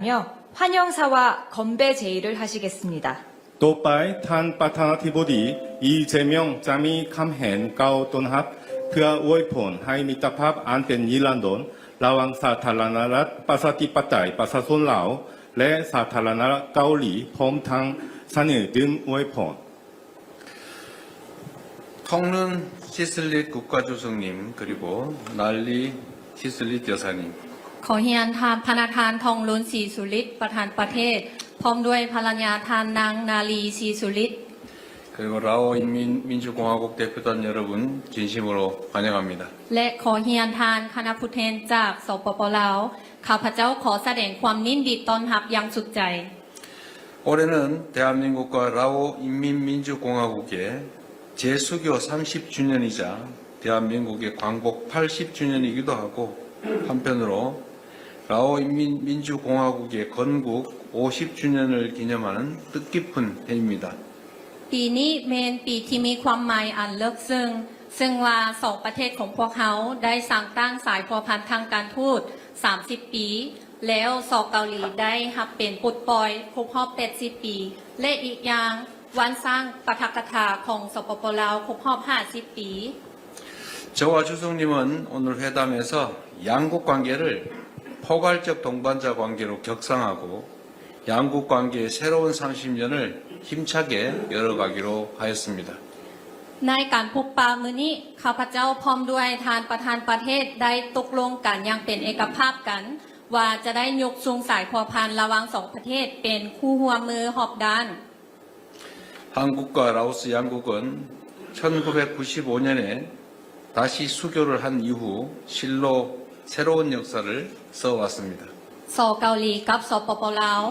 며 환영사와 건배 제의를 하시겠습니다. ຕໍ່ໄປ, ທ່ານປະທານາທິບໍດີ ອີ ເຈມຽອງ ຈະມີຄຳແຫງກ່າວຕ້ອນຮັບ ເພື່ອອວຍພອນໃຫ້ມິດຕະພາບອັນເປັນນິລັນດອນ ລະຫວ່າງສາທາລະນະລັດ ປະຊາທິປະໄຕ ປະຊາຊົນລາວ ແລະ ສາທາລະນະລັດເກົາຫຼີ, ພ້ອມທັງສະເໜີດື່ມອວຍພອນ. ທອງລຸນ 시슬릿 국가주석님, 그리고 날리 시슬릿 여사님. ຂໍຮຽນທ່ານ ພະນະທ່ານ ທອງລຸນ ສີສຸລິດ ປະທານປະເທດ ພ້ອມດ້ວຍພັນລະຍາທ່ານ ນາງ ນາລີ ສີສຸລິດ 그리고 라오 인민민주공화국 대표단 여러분, 진심으로 환영합니다. ແລະ ຂໍຮຽນທ່ານຄະນະຜູ້ແທນຈາກ ສປປ ລາວ, ຂ້າພະເຈົ້າຂໍສະແດງຄວາມຍິນດີຕ້ອນຮັບຢ່າງສຸດໃຈ. 올해는 대한민국과 라오 인민민주공화국의 재수교 삼십 주년이자 대한민국의 광복 팔십 주년이기도 하고, 한편으로 라오 인민민주공화국의 건국 오십 주년을 기념하는 뜻깊은 해입니다. ປີນີ້ແມ່ນປີທີ່ມີຄວາມໝາຍອັນເລິກເຊິ່ງ, ເຊິ່ງວ່າສອງປະເທດຂອງພວກເຮົາໄດ້ສ້າງຕັ້ງສາຍພົວພັນທາງການທູດສາມສິບປີ, ແລ້ວ ສ ເກົາຫຼີ ໄດ້ຮັບເປັນປົດປ່ອຍຄົບຮອບແປດສິບປີ ແລະ ອີກຢ່າງ ວັນສ້າງປາຖະກະຖາຂອງ ສປປ ລາວ ຄົບຮອບຫ້າສິບປີ. 저와 주석님은 오늘 회담에서 양국 관계를 포괄적 동반자 관계로 격상하고, 양국 관계의 새로운 삼십 년을 힘차게 열어가기로 하였습니다. ໃນການພົບປະມື້ນີ້, ຂ້າພະເຈົ້າພ້ອມດ້ວຍທ່ານປະທານປະເທດໄດ້ຕົກລົງກັນຢ່າງເປັນເອກະພາບກັນ ວ່າຈະໄດ້ຍົກສູງສາຍພົວພັນລະຫວ່າງສອງປະເທດເປັນຄູ່ຮ່ວມມືຮອບດ້ານ. 한국과 라오스 양국은 천구백구십오 년에 다시 수교를 한 이후 실로 새로운 역사를 써왔습니다. ສ ເກົາຫຼີກັບ ສປປ ລາວ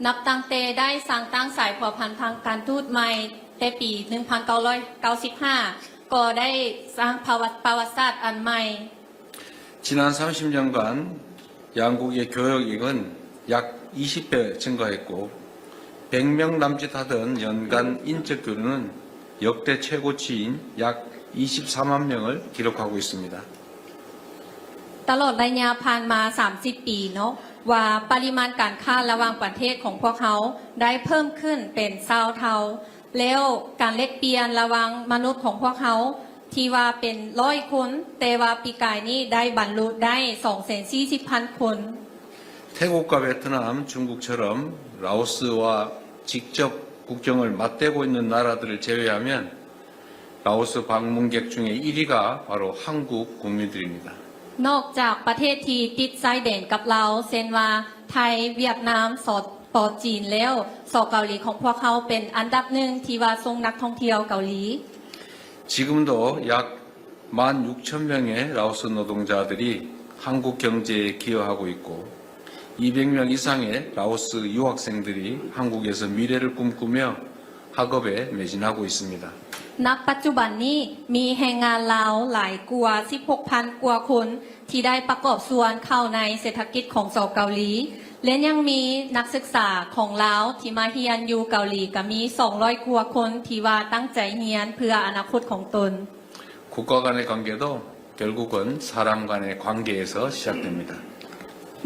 ນັບຕັ້ງແຕ່ໄດ້ສ້າງຕັ້ງສາຍພົວພັນທາງການທູດໃໝ່ແຕ່ປີໜຶ່ງພັນເກົ້າຮ້ອຍເກົ້າສິບຫ້າ ກໍໄດ້ສ້າງປະຫວັດ ປະຫວັດສາດອັນໃໝ່. 지난 삼십 년간 양국의 교역액은 약 이십 배 증가했고, 백 명 남짓 하던 연간 인적 교류는 역대 최고치인 약 이십사만 명을 기록하고 있습니다. ຕະຫຼອດໄລຍະຜ່ານມາສາມສິບປີເນາະ ວ່າປະລິມານການຄ້າລະຫວ່າງປະເທດຂອງພວກເຮົາໄດ້ເພີ່ມຂຶ້ນເປັນຊາວເທົ່າ, ແລ້ວການແລກປ່ຽນລະຫວ່າງມະນຸດຂອງພວກເຮົາ ທີ່ວ່າເປັນຮ້ອຍຄົນ, ແຕ່ວ່າປີກາຍນີ້ໄດ້ບັນລຸໄດ້ສອງແສນສີ່ສິບພັນຄົນ. 태국과 베트남, 중국처럼 라오스와 직접 국경을 맞대고 있는 나라들을 제외하면 라오스 방문객 중에 일 위가 바로 한국 국민들입니다. ນອກຈາກປະເທດທີ່ຕິດຊາຍແດນກັບລາວ ເຊັ່ນວ່າ ໄທ, ຫວຽດນາມ, ສປ ຈີນ ແລ້ວ ສ ເກົາຫຼີຂອງພວກເຮົາເປັນອັນດັບໜຶ່ງທີ່ວ່າສົ່ງນັກທ່ອງທ່ຽວເກົາຫຼີ. 지금도 약 만 육천 명의 라오스 노동자들이 한국 경제에 기여하고 있고, 이백 명 이상의 라오스 유학생들이 한국에서 미래를 꿈꾸며 학업에 매진하고 있습니다. ນະປັດຈຸບັນນີ້ ມີແຮງງານລາວຫຼາຍກວ່າສິບຫົກພັນກວ່າຄົນ ທີ່ໄດ້ປະກອບສ່ວນເຂົ້າໃນເສດຖະກິດຂອງ ສ ເກົາຫຼີ ແລະ ຍັງມີນັກສຶກສາຂອງລາວທີ່ມາຮຽນຢູ່ເກົາຫຼີ ກໍມີສອງຮ້ອຍກວ່າຄົນ ທີ່ວ່າຕັ້ງໃຈຮຽນເພື່ອອະນາຄົດຂອງຕົນ. 국가 간의 관계도 결국은 사람 간의 관계에서 시작됩니다.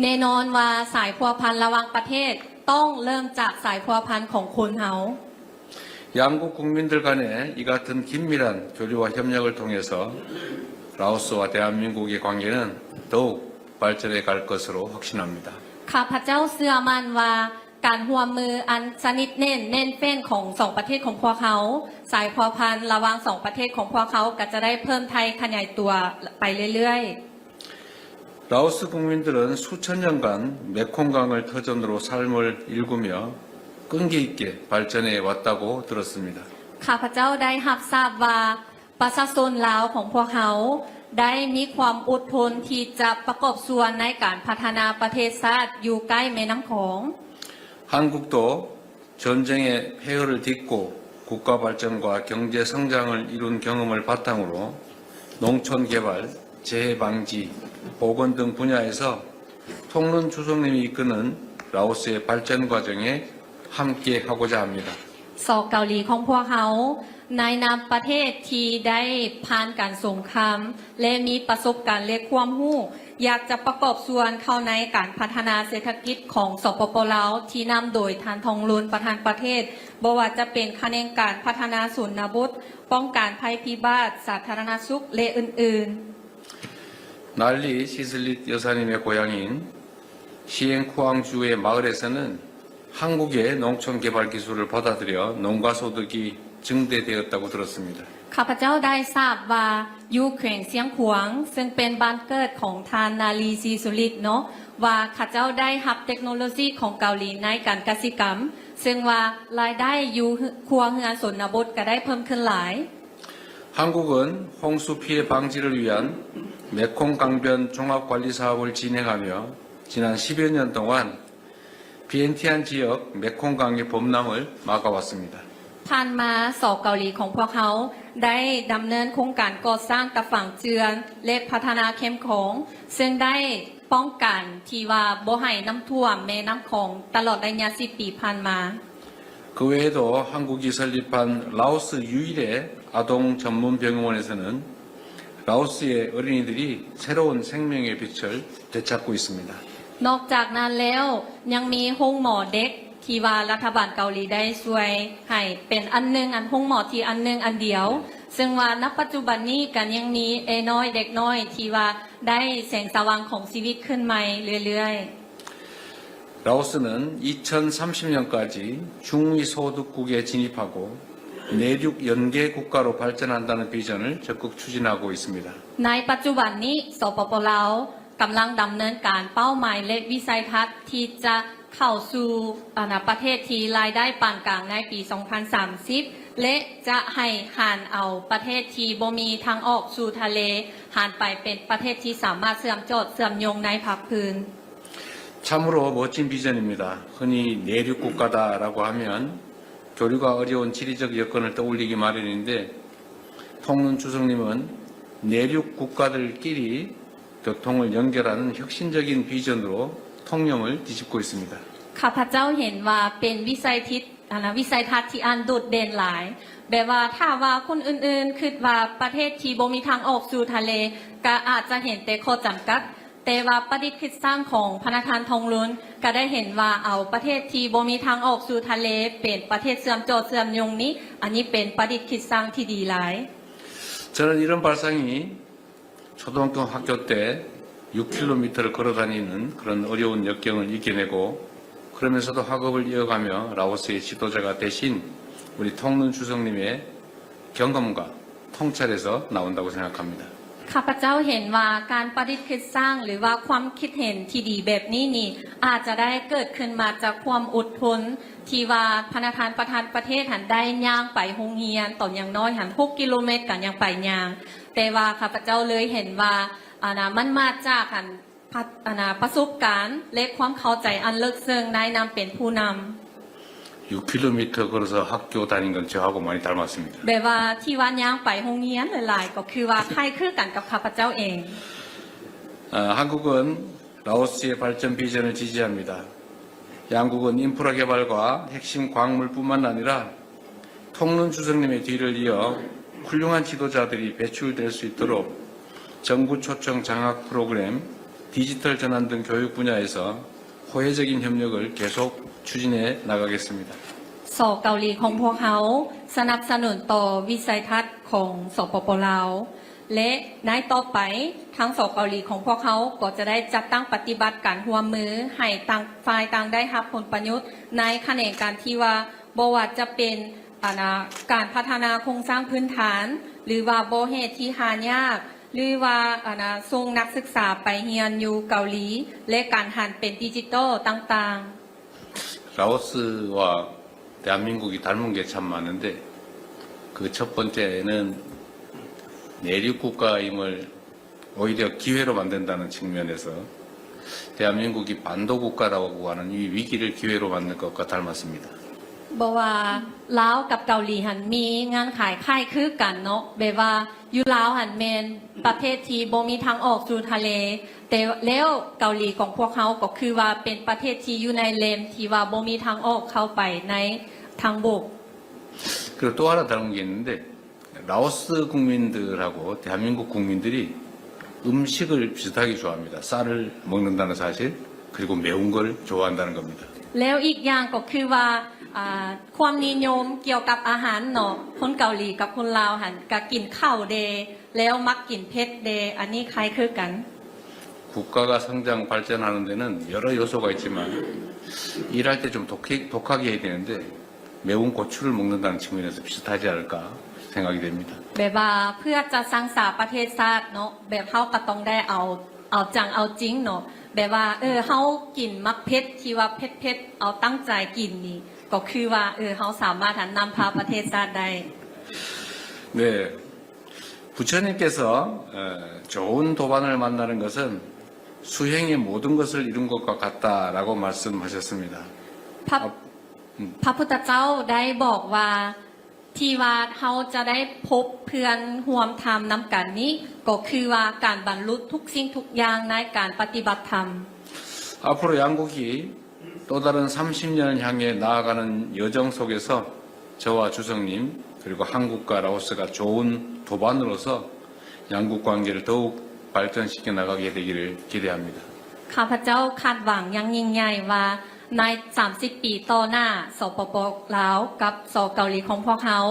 ແນ່ນອນວ່າສາຍພົວພັນລະຫວ່າງປະເທດຕ້ອງເລີ່ມຈາກສາຍພົວພັນຂອງຄົນເຮົາ. 양국 국민들 간의 이 같은 긴밀한 교류와 협력을 통해서 라오스와 대한민국의 관계는 더욱 발전해 갈 것으로 확신합니다. ຂ້າພະເຈົ້າເຊື່ອໝັ້ນວ່າ ການຮ່ວມມືອັນສະໜິດແໜ້ນແໜ້ນແຟ້ນຂອງສອງປະເທດຂອງພວກເຮົາ, ສາຍພົວພັນລະຫວ່າງສອງປະເທດຂອງພວກເຮົາກໍຈະໄດ້ເພີ່ມທະຫຍາຍຂະຫຍາຍຕົວໄປເລື້ອຍໆ. 라오스 국민들은 수천 년간 메콩강을 터전으로 삶을 일구며 끈기 있게 발전해 왔다고 들었습니다. ຂ້າພະເຈົ້າໄດ້ຮັບຊາບວ່າ ປະຊາຊົນລາວຂອງພວກເຮົາໄດ້ມີຄວາມອົດທົນທີ່ຈະປະກອບສ່ວນໃນການພັດທະນາປະເທດຊາດຢູ່ໃກ້ແມ່ນ້ຳຂອງ. 한국도 전쟁의 폐허를 딛고 국가 발전과 경제 성장을 이룬 경험을 바탕으로 농촌 개발, 재해 방지, 보건 등 분야에서 ܬܘܢ ܠܘܢ 주석님이 이끄는 라오스의 발전 과정에 함께 하고자 합니다. ສ ເກົາຫຼີຂອງພວກເຮົາ ໃນນາມປະເທດທີ່ໄດ້ຜ່ານການສົງຄາມ ແລະ ມີປະສົບການ ແລະ ຄວາມຮູ້ ຢາກຈະປະກອບສ່ວນເຂົ້າໃນການພັດທະນາເສດຖະກິດຂອງ ສປປ ລາວ ທີ່ນຳໂດຍທ່ານ ທອງລຸນ ປະທານປະເທດ, ບໍ່ວ່າຈະເປັນຂະແໜງການພັດທະນາຊົນນະບົດ, ປ້ອງກັນໄພພິບັດ, ສາທາລະນະສຸກ ແລະ ອື່ນໆ. ܢܪܝ 시슬릿 여사님의 고향인 시행코항주의 마을에서는 한국의 농촌 개발 기술을 받아들여 농가 소득이 증대되었다고 들었습니다. ຂ້າພະເຈົ້າໄດ້ຊາບວ່າ ຢູ່ແຂວງຊຽງຂວາງ ເຊິ່ງເປັນບ້ານເກີດຂອງທ່ານ ນາລີ ສີສຸລິດ ເນາະ ວ່າເຂົາເຈົ້າໄດ້ຮັບເຕັກໂນໂລຊີຂອງເກົາຫຼີໃນການກະສິກຳ ເຊິ່ງວ່າລາຍໄດ້ຢູ່ຄົວເຮືອນຊົນນະບົດກໍໄດ້ເພີ່ມຂຶ້ນຫຼາຍ. 한국은 홍수 피해 방지를 위한 메콩 강변 종합 관리 사업을 진행하며 지난 십 여 년 동안 비엔티안 지역 메콩강의 범람을 막아왔습니다. ຜ່ານມາ ສອກເກົາຫຼີຂອງພວກເຮົາ ໄດ້ດຳເນີນໂຄງການກໍ່ສ້າງຕາຝັ່ງເຈື່ອນ ແລະ ພັດທະນາແຄມຂອງ ເຊິ່ງໄດ້ປ້ອງກັນທີ່ວ່າບໍ່ໃຫ້ນ້ຳຖ້ວມແມ່ນ້ຳຂອງ ຕະຫຼອດໄລຍະສິບປີຜ່ານມາ. 그 외에도 한국이 설립한 라오스 유일의 아동 전문 병원에서는 라오스의 어린이들이 새로운 생명의 빛을 되찾고 있습니다. ນອກຈາກນັ້ນແລ້ວ ຍັງມີໂຮງໝໍເດັກ ທີ່ວ່າລັດຖະບານເກົາຫຼີໄດ້ຊ່ວຍໃຫ້ເປັນອັນໜຶ່ງ ອັນໂຮງໝໍທີ່ອັນໜຶ່ງອັນດຽວ ເຊິ່ງວ່ານະປັດຈຸບັນນີ້ກໍຍັງມີເອນ້ອຍເດັກນ້ອຍທີ່ວ່າໄດ້ແສງສະຫວ່າງຂອງຊີວິດຂຶ້ນໃໝ່ເລື້ອຍໆ. 라오스는 이천삼십 년까지 중위소득국에 진입하고 내륙 연계 국가로 발전한다는 비전을 적극 추진하고 있습니다. ໃນປັດຈຸບັນນີ້ ສປປ ລາວ ກຳລັງດຳເນີນການເປົ້າໝາຍ ແລະ ວິໄສທັດທີ່ຈະເຂົ້າສູ່ ອາ ນາ ປະເທດທີ່ລາຍໄດ້ປານກາງໃນປີສອງພັນສາມສິບ ແລະ ຈະໃຫ້ຫັນເອົາປະເທດທີ່ບໍ່ມີທາງອອກສູ່ທະເລ ຫັນໄປເປັນປະເທດທີ່ສາມາດເຊື່ອມຈອດເຊື່ອມໂຍງໃນພາກພື້ນ. 참으로 멋진 비전입니다. 흔히 내륙 국가다라고 하면 교류가 어려운 지리적 여건을 떠올리기 마련인데, 통눈 주석님은 내륙 국가들끼리 교통을 연결하는 혁신적인 비전으로 통영을 뒤집고 있습니다. ຂ້າພະເຈົ້າເຫັນວ່າເປັນວິໄສທິດ ອັນນະ ວິໄສທັດທີ່ອັນໂດດເດັ່ນຫຼາຍ ແບບວ່າຖ້າວ່າຄົນອື່ນໆຄິດວ່າປະເທດທີ່ບໍ່ມີທາງອອກສູ່ທະເລ ກະອາດຈະເຫັນແຕ່ຂໍ້ຈຳກັດ ແຕ່ວ່າປະດິດຄິດສ້າງຂອງພະນະທ່ານ ທອງລຸນ ກະໄດ້ເຫັນວ່າເອົາປະເທດທີ່ບໍ່ມີທາງອອກສູ່ທະເລ ເປັນປະເທດເຊື່ອມຈອດເຊື່ອມໂຍງນີ້ ອັນນີ້ເປັນປະດິດຄິດສ້າງທີ່ດີຫຼາຍ. 저는 이런 발상이 초등학교 학교 때 육 킬로미터를 걸어 다니는 그런 어려운 역경을 이겨내고, 그러면서도 학업을 이어가며 라오스의 지도자가 되신 우리 통눈 주석님의 경험과 통찰에서 나온다고 생각합니다. ຂ້າພະເຈົ້າເຫັນວ່າການປະດິດຄິດສ້າງ ຫຼືວ່າຄວາມຄິດເຫັນທີ່ດີແບບນີ້ນີ້ ອາດຈະໄດ້ເກີດຂຶ້ນມາຈາກຄວາມອົດທົນ ທີ່ວ່າພະນະທ່ານປະທານປະເທດຫັ້ນໄດ້ຍ່າງໄປໂຮງຮຽນ ຕອນຍັງນ້ອຍຫັ້ນຫົກກິໂລແມັດກໍຍັງໄປຍ່າງ ແຕ່ວ່າຂ້າພະເຈົ້າເລີຍເຫັນວ່າ ອັນນະ ມັນມາຈາກ ອັນ ປະ ອັນນະ ປະສົບການ ແລະ ຄວາມເຂົ້າໃຈອັນເລິກເຊິ່ງໃນນາມເປັນຜູ້ນຳ. 육 킬로미터 걸어서 학교 다닌 건 저하고 많이 닮았습니다. ແບບວ່າທີ່ວ່າຍ່າງໄປໂຮງຮຽນຫຼາຍໆ ກໍຄືວ່າຄ້າຍຄືກັນກັບຂ້າພະເຈົ້າເອງ. 아, 한국은 라오스의 발전 비전을 지지합니다. 양국은 인프라 개발과 핵심 광물뿐만 아니라 통눈 주석님의 뒤를 이어 훌륭한 지도자들이 배출될 수 있도록 정부 초청 장학 프로그램, 디지털 전환 등 교육 분야에서 호혜적인 협력을 계속 추진해 나가겠습니다. ສອກເກົາຫຼີຂອງພວກເຮົາສະໜັບສະໜູນຕໍ່ວິໄສທັດຂອງ ສປປ ລາວ ແລະ ໃນຕໍ່ໄປ ທາງສອກເກົາຫຼີຂອງພວກເຮົາກໍຈະໄດ້ຈັດຕັ້ງປະຕິບັດການຮ່ວມມືໃຫ້ຕ່າງຝ່າຍຕ່າງໄດ້ຮັບຜົນປະໂຫຍດໃນຂະແໜງການທີ່ວ່າ ບໍ່ວ່າຈະເປັນ ອັນນະ ການພັດທະນາໂຄງສ້າງພື້ນຖານ ຫຼືວ່າບໍ່ແຮ່ທີ່ຫາຍາກ ຫຼືວ່າ ອັນນະ ສົ່ງນັກສຶກສາໄປຮຽນຢູ່ເກົາຫຼີ ແລະ ການຫັນເປັນດິຈິຕອລຕ່າງໆ. 라오스와 대한민국이 닮은 게 참 많은데, 그 첫 번째는 내륙 국가임을 오히려 기회로 만든다는 측면에서 대한민국이 반도 국가라고 하는 이 위기를 기회로 만든 것과 닮았습니다. ບໍ່ວ່າລາວກັບເກົາຫຼີຫັ້ນມີເງື່ອນໄຂຄ້າຍຄືກັນເນາະ ແບບວ່າຢູ່ລາວຫັ້ນແມ່ນປະເທດທີ່ບໍ່ມີທາງອອກສູ່ທະເລ ແຕ່ແລ້ວເກົາຫຼີຂອງພວກເຮົາກໍຄືວ່າເປັນປະເທດທີ່ຢູ່ໃນແລມທີ່ວ່າບໍ່ມີທາງອອກເຂົ້າໄປໃນທາງບົກ. 그리고 또 하나 다른 게 있는데, 라오스 국민들하고 대한민국 국민들이 음식을 비슷하게 좋아합니다. 쌀을 먹는다는 사실, 그리고 매운 걸 좋아한다는 겁니다. ແລ້ວອີກຢ່າງກໍຄືວ່າ ອ່າ ຄວາມນິຍົມກ່ຽວກັບອາຫານເນາະ ຄົນເກົາຫຼີກັບຄົນລາວຫັ້ນກະກິນເຂົ້າແດ່ ແລ້ວມັກກິນເຜັດແດ່ ອັນນີ້ຄ້າຍຄືກັນ. 국가가 성장 발전하는 데는 여러 요소가 있지만, 일할 때 좀 독해, 독하게 해야 되는데, 매운 고추를 먹는다는 측면에서 비슷하지 않을까 생각이 됩니다. ແບບວ່າເພື່ອຈະສ້າງສາປະເທດຊາດເນາະ ແບບເຮົາກໍຕ້ອງໄດ້ເອົາ ເອົາຈັງເອົາຈິງເນາະ ແບບວ່າ ເອີ ເຮົາກິນໝາກເຜັດທີ່ວ່າເຜັດໆ ເອົາຕັ້ງໃຈກິນນີ້ ກໍຄືວ່າ ເອີ ເຮົາສາມາດນຳພາປະເທດຊາດໄດ້. 네. 부처님께서 어, 좋은 도반을 만나는 것은 수행의 모든 것을 이룬 것과 같다라고 말씀하셨습니다. ພະ ອືມ ພະພຸດທະເຈົ້າໄດ້ບອກວ່າ ທີ່ວ່າເຮົາຈະໄດ້ພົບເພື່ອນຮ່ວມທຳນຳກັນນີ້ ກໍຄືວ່າການບັນລຸທຸກສິ່ງທຸກຢ່າງໃນການປະຕິບັດທຳ. 앞으로 양국이 또 다른 삼십 년을 향해 나아가는 여정 속에서 저와 주석님, 그리고 한국과 라오스가 좋은 도반으로서 양국 관계를 더욱 발전시켜 나가게 되기를 기대합니다. ຂ້າພະເຈົ້າຄາດຫວັງຢ່າງຍິ່ງໃຫຍ່ວ່າ ໃນສາມສິບປີຕໍ່ໜ້າ ສປປ ລາວ ກັບ ສ ເກົາຫຼີ ຂອງພວກເຮົາ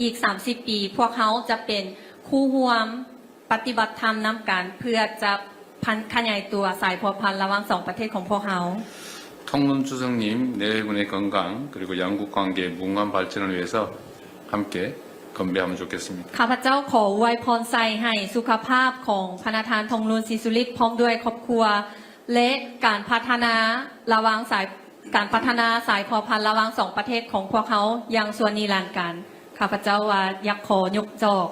ອີກສາມສິບປີ ພວກເຮົາຈະເປັນຄູ່ຮ່ວມປະຕິບັດທຳນຳກັນ ເພື່ອຈະພັນ ຂະຫຍາຍຕົວສາຍພົວພັນລະຫວ່າງສອງປະເທດຂອງພວກເຮົາ. 통눈 주석님, 내외분의 건강, 그리고 양국 관계의 무궁한 발전을 위해서 함께 건배하면 좋겠습니다. ຂ້າພະເຈົ້າຂໍອວຍພອນໄຊໃຫ້ສຸຂະພາບຂອງພະນະທ່ານ ທອງລຸນ ສີສຸລິດ ພ້ອມດ້ວຍຄອບຄົວ ແລະ ການພັດທະນາລະຫວ່າງສາຍ ການພັດທະນາສາຍພົວພັນລະຫວ່າງສອງປະເທດຂອງພວກເຮົາຢ່າງຊົ່ວນິລັນດການ. ຂ້າພະເຈົ້າວ່າຢາກຂໍຍົກຈອກ.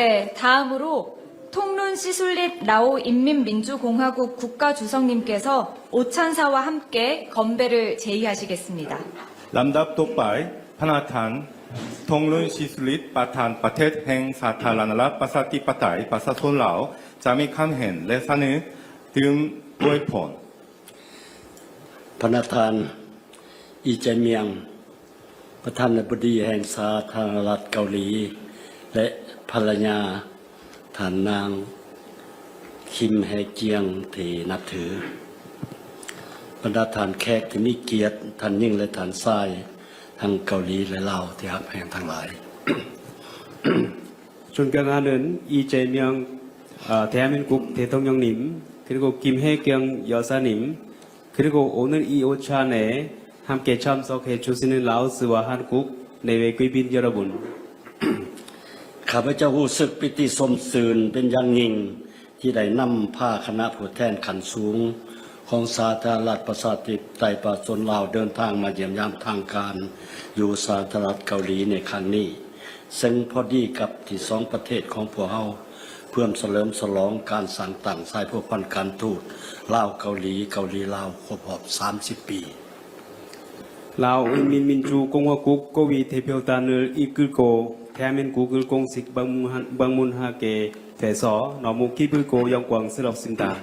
네, 다음으로 통눈 시술립 라오 인민민주공화국 국가주석님께서 오찬사와 함께 건배를 제의하시겠습니다. ລຳດັບຕໍ່ໄປ ພະນະທ່ານ ທອງລຸນ ສີສຸລິດ ປະທານປະເທດແຫ່ງສາທາລະນະລັດ ປະຊາທິປະໄຕ ປະຊາຊົນລາວ ຈະມີຄຳເຫັນ ແລະ ສະເໜີຕື່ມອວຍພອນ. ພະນະທ່ານ ອີ ເຈມຽງ ປະທານາທິບໍດີແຫ່ງສາທາລະນະລັດເກົາຫຼີ ແລະ ພັນລະຍາ ທ່ານນາງ ຄິມ ແຮກຽງ ທີ່ນັບຖື, ບັນດາທ່ານແຂກທີ່ມີກຽດ, ທ່ານຍິງ ແລະ ທ່ານຊາຍ ທັງເກົາຫຼີ ແລະ ລາວ ທີ່ຮັກແພງທັງຫຼາຍ. Chunkyang haneun, 이 제명, 어, 대한민국 대통령님, 그리고 김혜경 여사님, 그리고 오늘 이 오찬에 함께 참석해 주시는 라오스와 한국 내외貴賓여러분. ຂ້າພະເຈົ້າຮູ້ສຶກປີຕິຊົມຊື່ນເປັນຢ່າງຍິ່ງ ທີ່ໄດ້ນຳພາຄະນະຜູ້ແທນຂັ້ນສູງຂອງສາທາລະນະລັດປະຊາທິປະໄຕປະຊາຊົນລາວ ເດີນທາງມາຢ້ຽມຢາມທາງການຢູ່ສາທາລະນະລັດເກົາຫຼີໃນຄັ້ງນີ້ ເຊິ່ງພໍດີກັບທີ່ສອງປະເທດຂອງພວກເຮົາເພື່ອສະເຫຼີມສະຫຼອງການສ້າງຕັ້ງສາຍພົວພັນການທູດລາວ-ເກົາຫຼີ, ເກົາຫຼີ-ລາວ ຄົບຮອບສາມສິບປີ. 라오 인민민주공화국 고위 대표단을 이끌고 대한민국을 공식 방문한, 방문하게 돼서 너무 기쁘고 영광스럽습니다.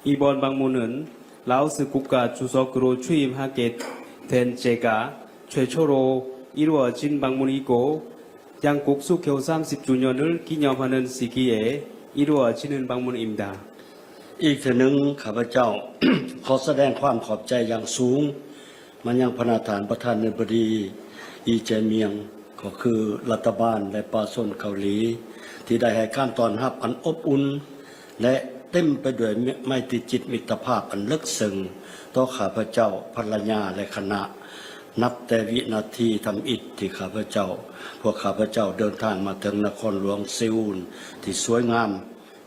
이번 방문은 라오스 국가 주석으로 취임하게 된 제가 최초로 이루어진 방문이고, 양국 수교 삼십 주년을 기념하는 시기에 이루어지는 방문입니다. ອີກເທື່ອໜຶ່ງ ຂ້າພະເຈົ້າ ຂໍສະແດງຄວາມຂອບໃຈຢ່າງສູງ ມາຍັງພະນະທ່ານປະທານາທິບໍດີ ອີ ເຈມຽງ ກໍຄືລັດຖະບານ ແລະ ປະຊາຊົນເກົາຫຼີ ທີ່ໄດ້ໃຫ້ການຕ້ອນຮັບອັນອົບອຸ່ນ ແລະ ເຕັມໄປດ້ວຍໄມຕີຈິດມິດຕະພາບອັນເລິກເຊິ່ງຕໍ່ຂ້າພະເຈົ້າ, ພັນລະຍາ ແລະ ຄະນະ. ນັບແຕ່ວິນາທີທຳອິດທີ່ຂ້າພະເຈົ້າ, ພວກຂ້າພະເຈົ້າເດີນທາງມາເຖິງນະຄອນຫຼວງເຊອູນທີ່ສວຍງາມ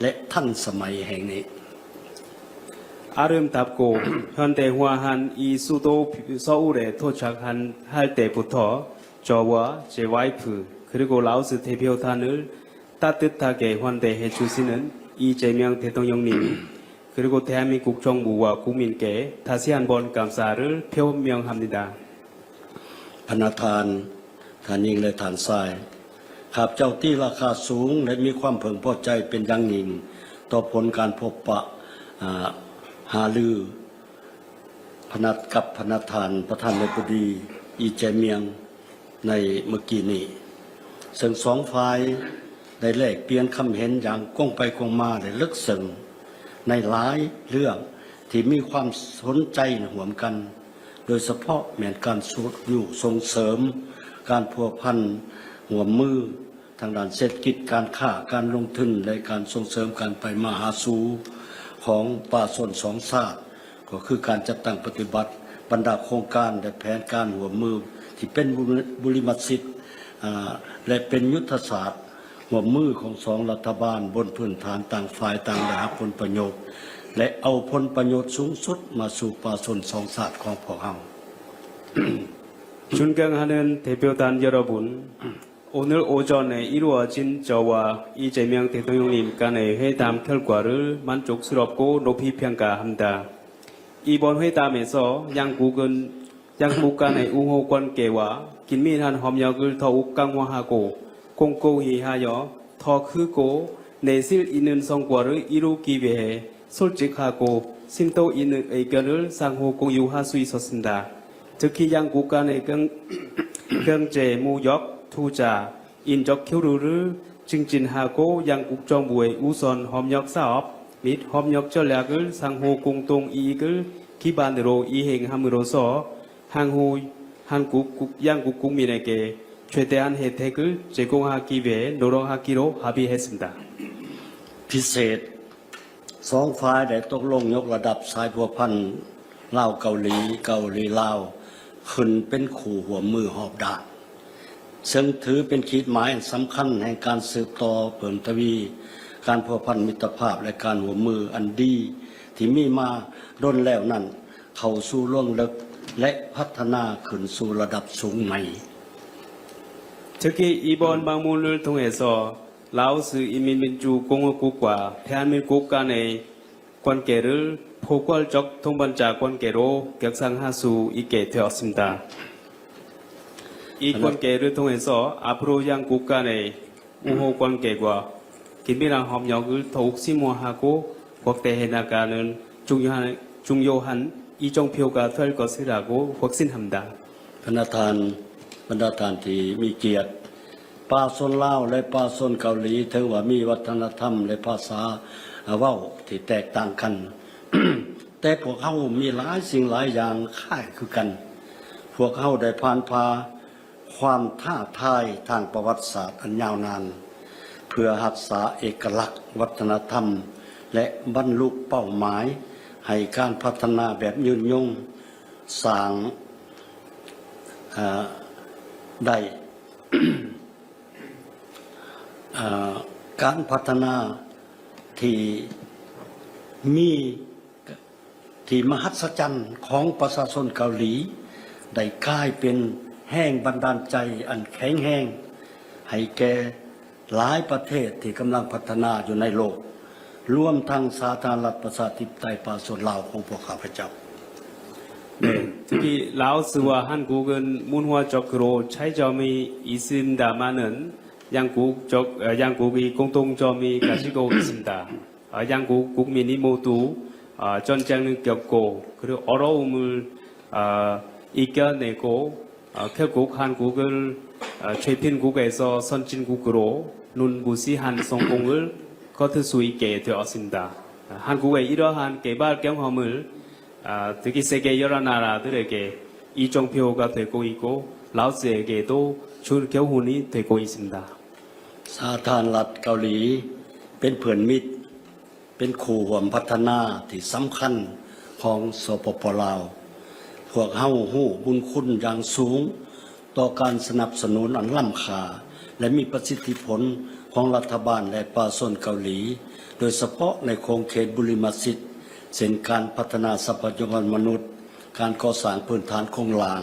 ແລະ ທັນສະໄໝແຫ່ງນີ້. 아름답고 현대화한 이 수도 서울에 도착한, 할 때부터 저와 제 와이프, 그리고 라오스 대표단을 따뜻하게 환대해 주시는 이재명 대통령님, 그리고 대한민국 정부와 국민께 다시 한번 감사를 표명합니다. ພະນັກງານ ທ່ານຍິງ ແລະ ທ່ານຊາຍ, ຂ້າພະເຈົ້າຕີລາຄາສູງ ແລະ ມີຄວາມເພິ່ງພໍໃຈເປັນຢ່າງຍິ່ງ ຕໍ່ຜົນການພົບປະ ອາ ຫາລື ພະນັດ ກັບພະນັກງານ ທ່ານປະທານາທິບໍດີ ອີ ເຈມຽງ ໃນມື້ກີ້ນີ້, ເຊິ່ງສອງຝ່າຍໄດ້ແລກປ່ຽນຄຳເຫັນຢ່າງກົງໄປກົງມາ ແລະ ເລິກເຊິ່ງໃນຫຼາຍເລື່ອງທີ່ມີຄວາມສົນໃຈຮ່ວມກັນ, ໂດຍສະເພາະແມ່ນການຊຸກຍູ້ສົ່ງເສີມການພົວພັນຮ່ວມມື ທາງດ້ານເສດຖະກິດ, ການຄ້າ, ການລົງທຶນ ແລະ ການສົ່ງເສີມການໄປມາຫາສູ່ຂອງປະຊາຊົນສອງຊາດ, ກໍຄືການຈັດຕັ້ງປະຕິບັດບັນດາໂຄງການ ແລະ ແຜນການຮ່ວມມືທີ່ເປັນບຸລິ ບຸລິມະສິດ ອາ ແລະ ເປັນຍຸດທະສາດຮ່ວມມືຂອງສອງລັດຖະບານ ບົນພື້ນຖານຕ່າງຝ່າຍຕ່າງໄດ້ຮັບຜົນປະໂຫຍດ ແລະ ເອົາຜົນປະໂຫຍດສູງສຸດມາສູ່ປະຊາຊົນສອງຊາດຂອງພວກເຮົາ. 존경하는 대표단 여러분, 오늘 오전에 이루어진 저와 이재명 대통령님 간의 회담 결과를 만족스럽고 높이 평가합니다. 이번 회담에서 양국은, 양국 간의 우호 관계와 긴밀한 협력을 더욱 강화하고 공고히 하여 더 크고 내실 있는 성과를 이루기 위해 솔직하고 심도 있는 의견을 상호 공유할 수 있었습니다. 특히 양국 간의 경-, 경제, 무역, 투자, 인적 교류를 증진하고 양국 정부의 우선 협력 사업 및 협력 전략을 상호 공동 이익을 기반으로 이행함으로써 향후 한국 국-, 양국 국민에게 최대한 혜택을 제공하기 위해 노력하기로 합의했습니다. ພິເສດ ສອງຝ່າຍໄດ້ຕົກລົງຍົກລະດັບສາຍພົວພັນລາວ-ເກົາຫຼີ, ເກົາຫຼີ-ລາວ ຂຶ້ນເປັນຄູ່ຮ່ວມມືຮອບດ້ານ, ເຊິ່ງຖືເປັນຂີດໝາຍອັນສຳຄັນແຫ່ງການສືບຕໍ່ເພີ່ມທະວີການພົວພັນມິດຕະພາບ ແລະ ການຮ່ວມມືອັນດີທີ່ມີມາດົນແລ້ວນັ້ນ ເຂົ້າສູ່ລວງເລິກ ແລະ ພັດທະນາຂຶ້ນສູ່ລະດັບສູງໃໝ່. 특히 이번 방문을 통해서 라오스 인민민주공화국과 대한민국 간의 관계를 포괄적 동반자 관계로 격상할 수 있게 되었습니다. 이 관계를 통해서 앞으로 양국 간의 우호 관계와 긴밀한 협력을 더욱 심화하고 확대해 나가는 중요한, 중요한 이정표가 될 것이라고 확신합니다. ບັນດາທ່ານ ບັນດາທ່ານທີ່ມີກຽດ, ປະຊາຊົນລາວ ແລະ ປະຊາຊົນເກົາຫຼີ ເຖິງວ່າມີວັດທະນະທຳ ແລະ ພາສາເວົ້າທີ່ແຕກຕ່າງກັນ, ແຕ່ພວກເຮົາມີຫຼາຍສິ່ງຫຼາຍຢ່າງຄ້າຍຄືກັນ. ພວກເຮົາໄດ້ຜ່ານຜ່າຄວາມທ້າທາຍທາງປະຫວັດສາດອັນຍາວນານ ເພື່ອຮັກສາເອກະລັກວັດທະນະທຳ ແລະ ບັນລຸເປົ້າໝາຍໃຫ້ການພັດທະນາແບບຍືນຍົງ ສ້າງ ເອີ ໄດ້ ເອີ ການພັດທະນາທີ່ມີ ທີ່ມະຫັດສະຈັນຂອງປະຊາຊົນເກົາຫຼີ ໄດ້ກາຍເປັນແຮງບັນດານໃຈອັນແຂງແຮງໃຫ້ແກ່ ຫຼາຍປະເທດທີ່ກຳລັງພັດທະນາຢູ່ໃນໂລກ, ລວມທັງສາທາລະນະລັດປະຊາທິປະໄຕປະຊາຊົນລາວຂອງພວກຂ້າພະເຈົ້າ. 네, 특히 라오스와 한국은 문화적으로 차이점이 있습니다만은 양국 적, 어, 양국이 공통점이 가지고 있습니다. 어, 양국 국민이 모두, 어, 전쟁을 겪고 그리고 어려움을, 어, 이겨내고 어, 결국 한국을, 어, 최貧국에서 선진국으로 눈부시한 성공을 거둘 수 있게 되었습니다. 어, 한국의 이러한 개발 경험을, 어, 특히 세계 여러 나라들에게 이정표가 되고 있고 라오스에게도 좋은 교훈이 되고 있습니다. ສາທາລະນະລັດເກົາຫຼີ ເປັນເພື່ອນມິດ ເປັນຄູ່ຮ່ວມພັດທະນາທີ່ສຳຄັນຂອງ ສປປ ລາວ. ພວກເຮົາຮູ້ບຸນຄຸນຢ່າງສູງຕໍ່ການສະໜັບສະໜູນອັນລ້ຳຄ່າ ແລະ ມີປະສິດທິຜົນຂອງລັດຖະບານ ແລະ ປະຊາຊົນເກົາຫຼີ, ໂດຍສະເພາະໃນຂົງເຂດບຸລິມະສິດ ເຊັ່ນ ການພັດທະນາຊັບພະຍາກອນມະນຸດ, ການກໍ່ສ້າງພື້ນຖານໂຄງລ່າງ,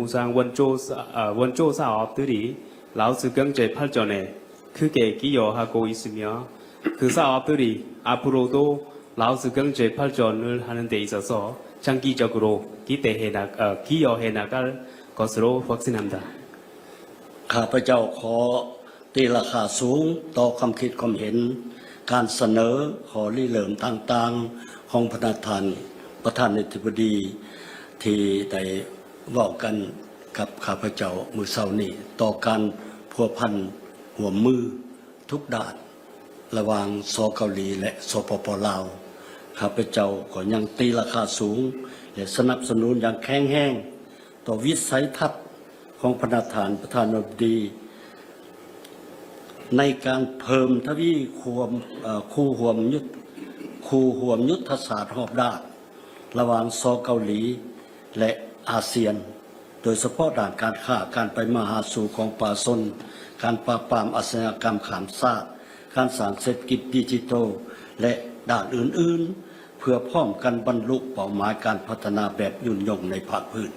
ܡܘງສາງ ܘܢ ܓܘ ܘܢ ܓܘ ܣາອອບ ܕܝ ລາວ ܣືອ ܓງເຈ ܦາລຈອນ ܟເກ ܝܘ ܗܘ ເຄ ܝܘܗ ເܗܢ ܕܝܣܘܣ ܟܢ ເܝܘܗ ܗܢ ກາ ເຈົ້າ ຂໍຕີລາຄາສູງຕໍ່ຄຳຄິດຄວາມເຫັນ, ການສະເໜີຂໍ້ລິເລີ່ມຕ່າງໆ ຂອງພະນັກທ່ານປະທານອະທິບໍດີ ທີ່ໄດ້ເວົ້າກັນກັບຂ້າພະເຈົ້າມື້ເຊົ້ານີ້ ຕໍ່ການພົວພັນຮ່ວມມືທຸກດ້ານ ລະຫວ່າງ ສ ເກົາຫຼີ ແລະ ສປປ ລາວ. ຂ້າພະເຈົ້າກໍຍັງຕີລາຄາສູງ ແລະ ສະໜັບສະໜູນຢ່າງແຂງແຮງ ຕໍ່ວິໄສທັດຂອງພະນັກທ່ານປະທານາທິບໍດີ ໃນການເພີ່ມທະວີຄວາມ ເອີ ຄູ່ຮ່ວມຍຸດ ຄູ່ຮ່ວມຍຸດທະສາດຮອບດ້ານ ລະຫວ່າງ ສ ເກົາຫຼີ ແລະ ອາຊຽນ, ໂດຍສະເພາະດ້ານການຄ້າ, ການໄປມາຫາສູ່ຂອງປະຊາຊົນ, ການປາບປາມອາຊະຍາກຳຂ້າມຊາດ, ການສ້າງເສດຖະກິດດິຈິໂຕ ແລະ ດ້ານອື່ນໆ ເພື່ອພ້ອມກັນບັນລຸເປົ້າໝາຍການພັດທະນາແບບຍືນຍົງໃນພາກພື້ນ.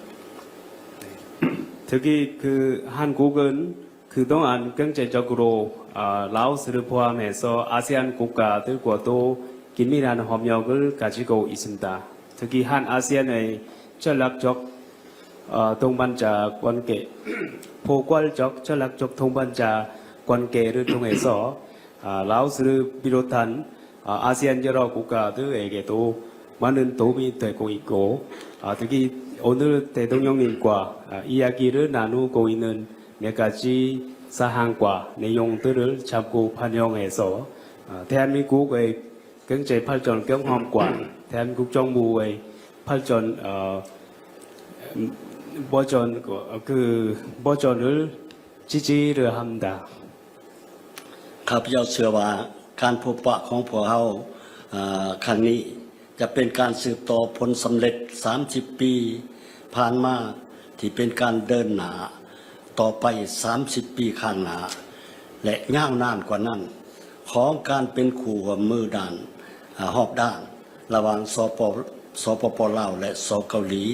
ܬກກິ ຄື ܗນ ກູເກີນ ܟ ໂຕງ ອານ ເກີງ ເຈ ຈອກ ໂຣ ອາ ລາວ ສະເລີ ພວາ ແມ່ ຊໍ ອາຊຽນ ກຸກກາ ຕຶກ ກົວ ໂຕ ກິນ ມີ ນານ ຫອມ ຍອກ ເກີ ກາ ຈິ ໂກ ອິ ຊຶມ ຕາ ເທີ ກິ ຮານ ອາຊຽນ ໃນ ຈະ ລັກ ຈອກ ເອີ ໂຕງ ບັນ ຈາ ກວນ ເກ ໂພ ກວນ ຈອກ ຈະ ລັກ ຈອກ ໂທງ ບັນ ຈາ ກວນ ເກ ຫຼື ໂທງ ເອ ຊໍ ອາ ລາວ ສະເລີ ບິໂຣ ທັນ ອາ ອາຊຽນ ຈະ ລໍ ກຸກກາ ຕຶ ເອ ເກ ໂຕ ມາ ເນີນ ໂຕ ມີ ເທີ ໂກ ອິ ໂກ ອາ ເທີ ກິ ໂອ ເນີ ເຕ ໂຕ ຍົງ ນິນ ກວາ ອາ ອີ ຢາ ກິ ເລີ ນາ ນູ ໂກ ອິ ເນີນ ເນ ກາ ຈິ ສະ ຫາງ ກວາ ເນ ຍົງ ຕຶ ເລີ ຊຳ ໂກ ພັນ ຍອງ ເອ ຊໍ ອາ ແທນ ມີ ກຸກ ເອ ເກີງ ເຈ ພັນ ຈອນ ເກີງ ຫອມ ກວາ ແທນ ກຸກ ຈອງ ບູ ເອ ພັນ ຈອນ ເອີ ບໍ ຈອນ ກໍ ຄື ບໍ ຈອນ ເລີ ຈິ ຈິ ເລີ ຫຳ ດາ. ຂ້າພະເຈົ້າເຊື່ອວ່າການພົບປະຂອງພວກເຮົາ ເອີ ຄັ້ງນີ້ຈະເປັນການສືບຕໍ່ຜົນສຳເລັດສາມສິບປີຜ່ານມາ ທີ່ເປັນການເດີນໜ້າຕໍ່ໄປສາມສິບປີຂ້າງໜ້າ ແລະ ຍາວນານກວ່ານັ້ນ ຂອງການເປັນຄູ່ຮ່ວມມືດ້ານ ອາ ຮອບດ້ານ ລະຫວ່າງ ສປ ສປປ ລາວ ແລະ ສ ເກົາຫຼີ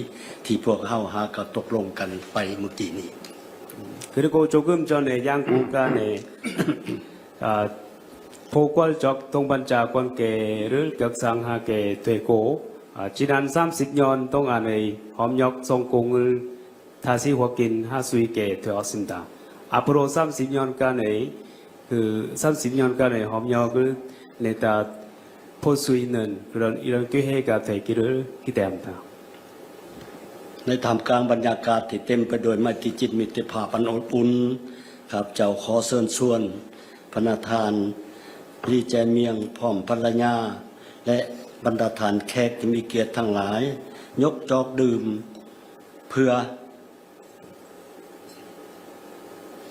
ທີ່ພວກເຮົາຫາກໍຕົກລົງກັນໄປມື້ກີ້ນີ້. ܟ ໂກ ໂຈ ກຶມ ຈອນ ເອ ຢາງ ກູ ກາ ເນ ອາ ໂພ ກວນ ຈອກ ໂທງ ບັນ ຈາ ກວນ ເກ ຫຼື ເກີກ ສັງ ຫາ ເກ ເທ ໂກ ອາ ຈິ ນານ ສາມສິບ ຍອນ ໂຕງ ອາ ເນ ຫອມ ຍອກ ຊົງ ໂກ ງື ທາ ຊິ ຫົວ ກິນ ຫາ ຊຸຍ ເກ ເທ ອອກ ຊິມ ຕາ ອາ ໂພ ໂຣ ສາມສິບ ຍອນ ກາ ເນ ຄື ສາມສິບ ຍອນ ກາ ເນ ຫອມ ຍອກ ຄື ເນ ຕາ ໂພ ຊຸຍ ເນີນ ຄື ດອນ ອີ ດອນ ກິ ເຮ ກາ ເທ ກິ ເລີ ກິ ແຕມ ຕາ. ໃນທ່າມກາງບັນຍາກາດທີ່ເຕັມໄປດ້ວຍໄມຕີຈິດມິດຕະພາບອັນອົບອຸ່ນ, ຂ້າພະເຈົ້າຂໍເຊີນຊວນພະນະທ່ານ ລີ ແຈມຽງ ພ້ອມພັນລະຍາ ແລະ ບັນດາທ່ານແຂກທີ່ມີກຽດທັງຫຼາຍ ຍົກຈອກດື່ມເພື່ອ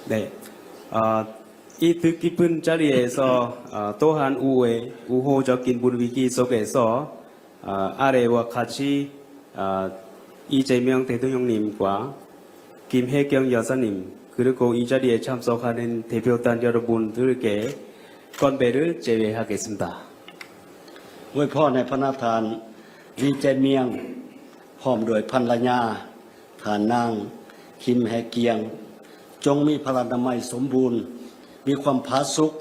ເດ ອາ ອີ ຕຶກ ກິ ພຶນ ຈາ ລີ ເອ ຊໍ ອາ ໂຕ ຮານ ອູ ເອ ອູ ໂຮ ຈອກ ກິນ ບຸນ ວີ ກິ ໂຊກ ເອ ຊໍ ອາ ອາ ເຣ ວາ ຄາ ຈິ ອາ ອີ ເຈ ມຽງ ເຕ ໂຕ ຍົງ ນິມ ກວາ ກິມ ເຮ ກຽງ ຢາ ຊະ ນິມ ຄື ໂກ ອີ ຈາ ລີ ເອ ຊຳ ຊໍ ຄາ ເນັນ ເທ ເພວ ຕັນ ຢາ ຣະ ບຸນ ຕຶ ເກ ກອນ ເບ ຫຼື ເຈ ເວ ຫາ ເກ ຊຶມ ຕາ. ອວຍພອນໃຫ້ພະນະທ່ານ ລີ ແຈ ມຽງ ພ້ອມດ້ວຍພັນລະຍາ ທ່ານນາງ ຄິມ ແຮ ກຽງ ຈົ່ງມີພະລານາໄມສົມບູນ, ມີຄວາມຜາສຸກ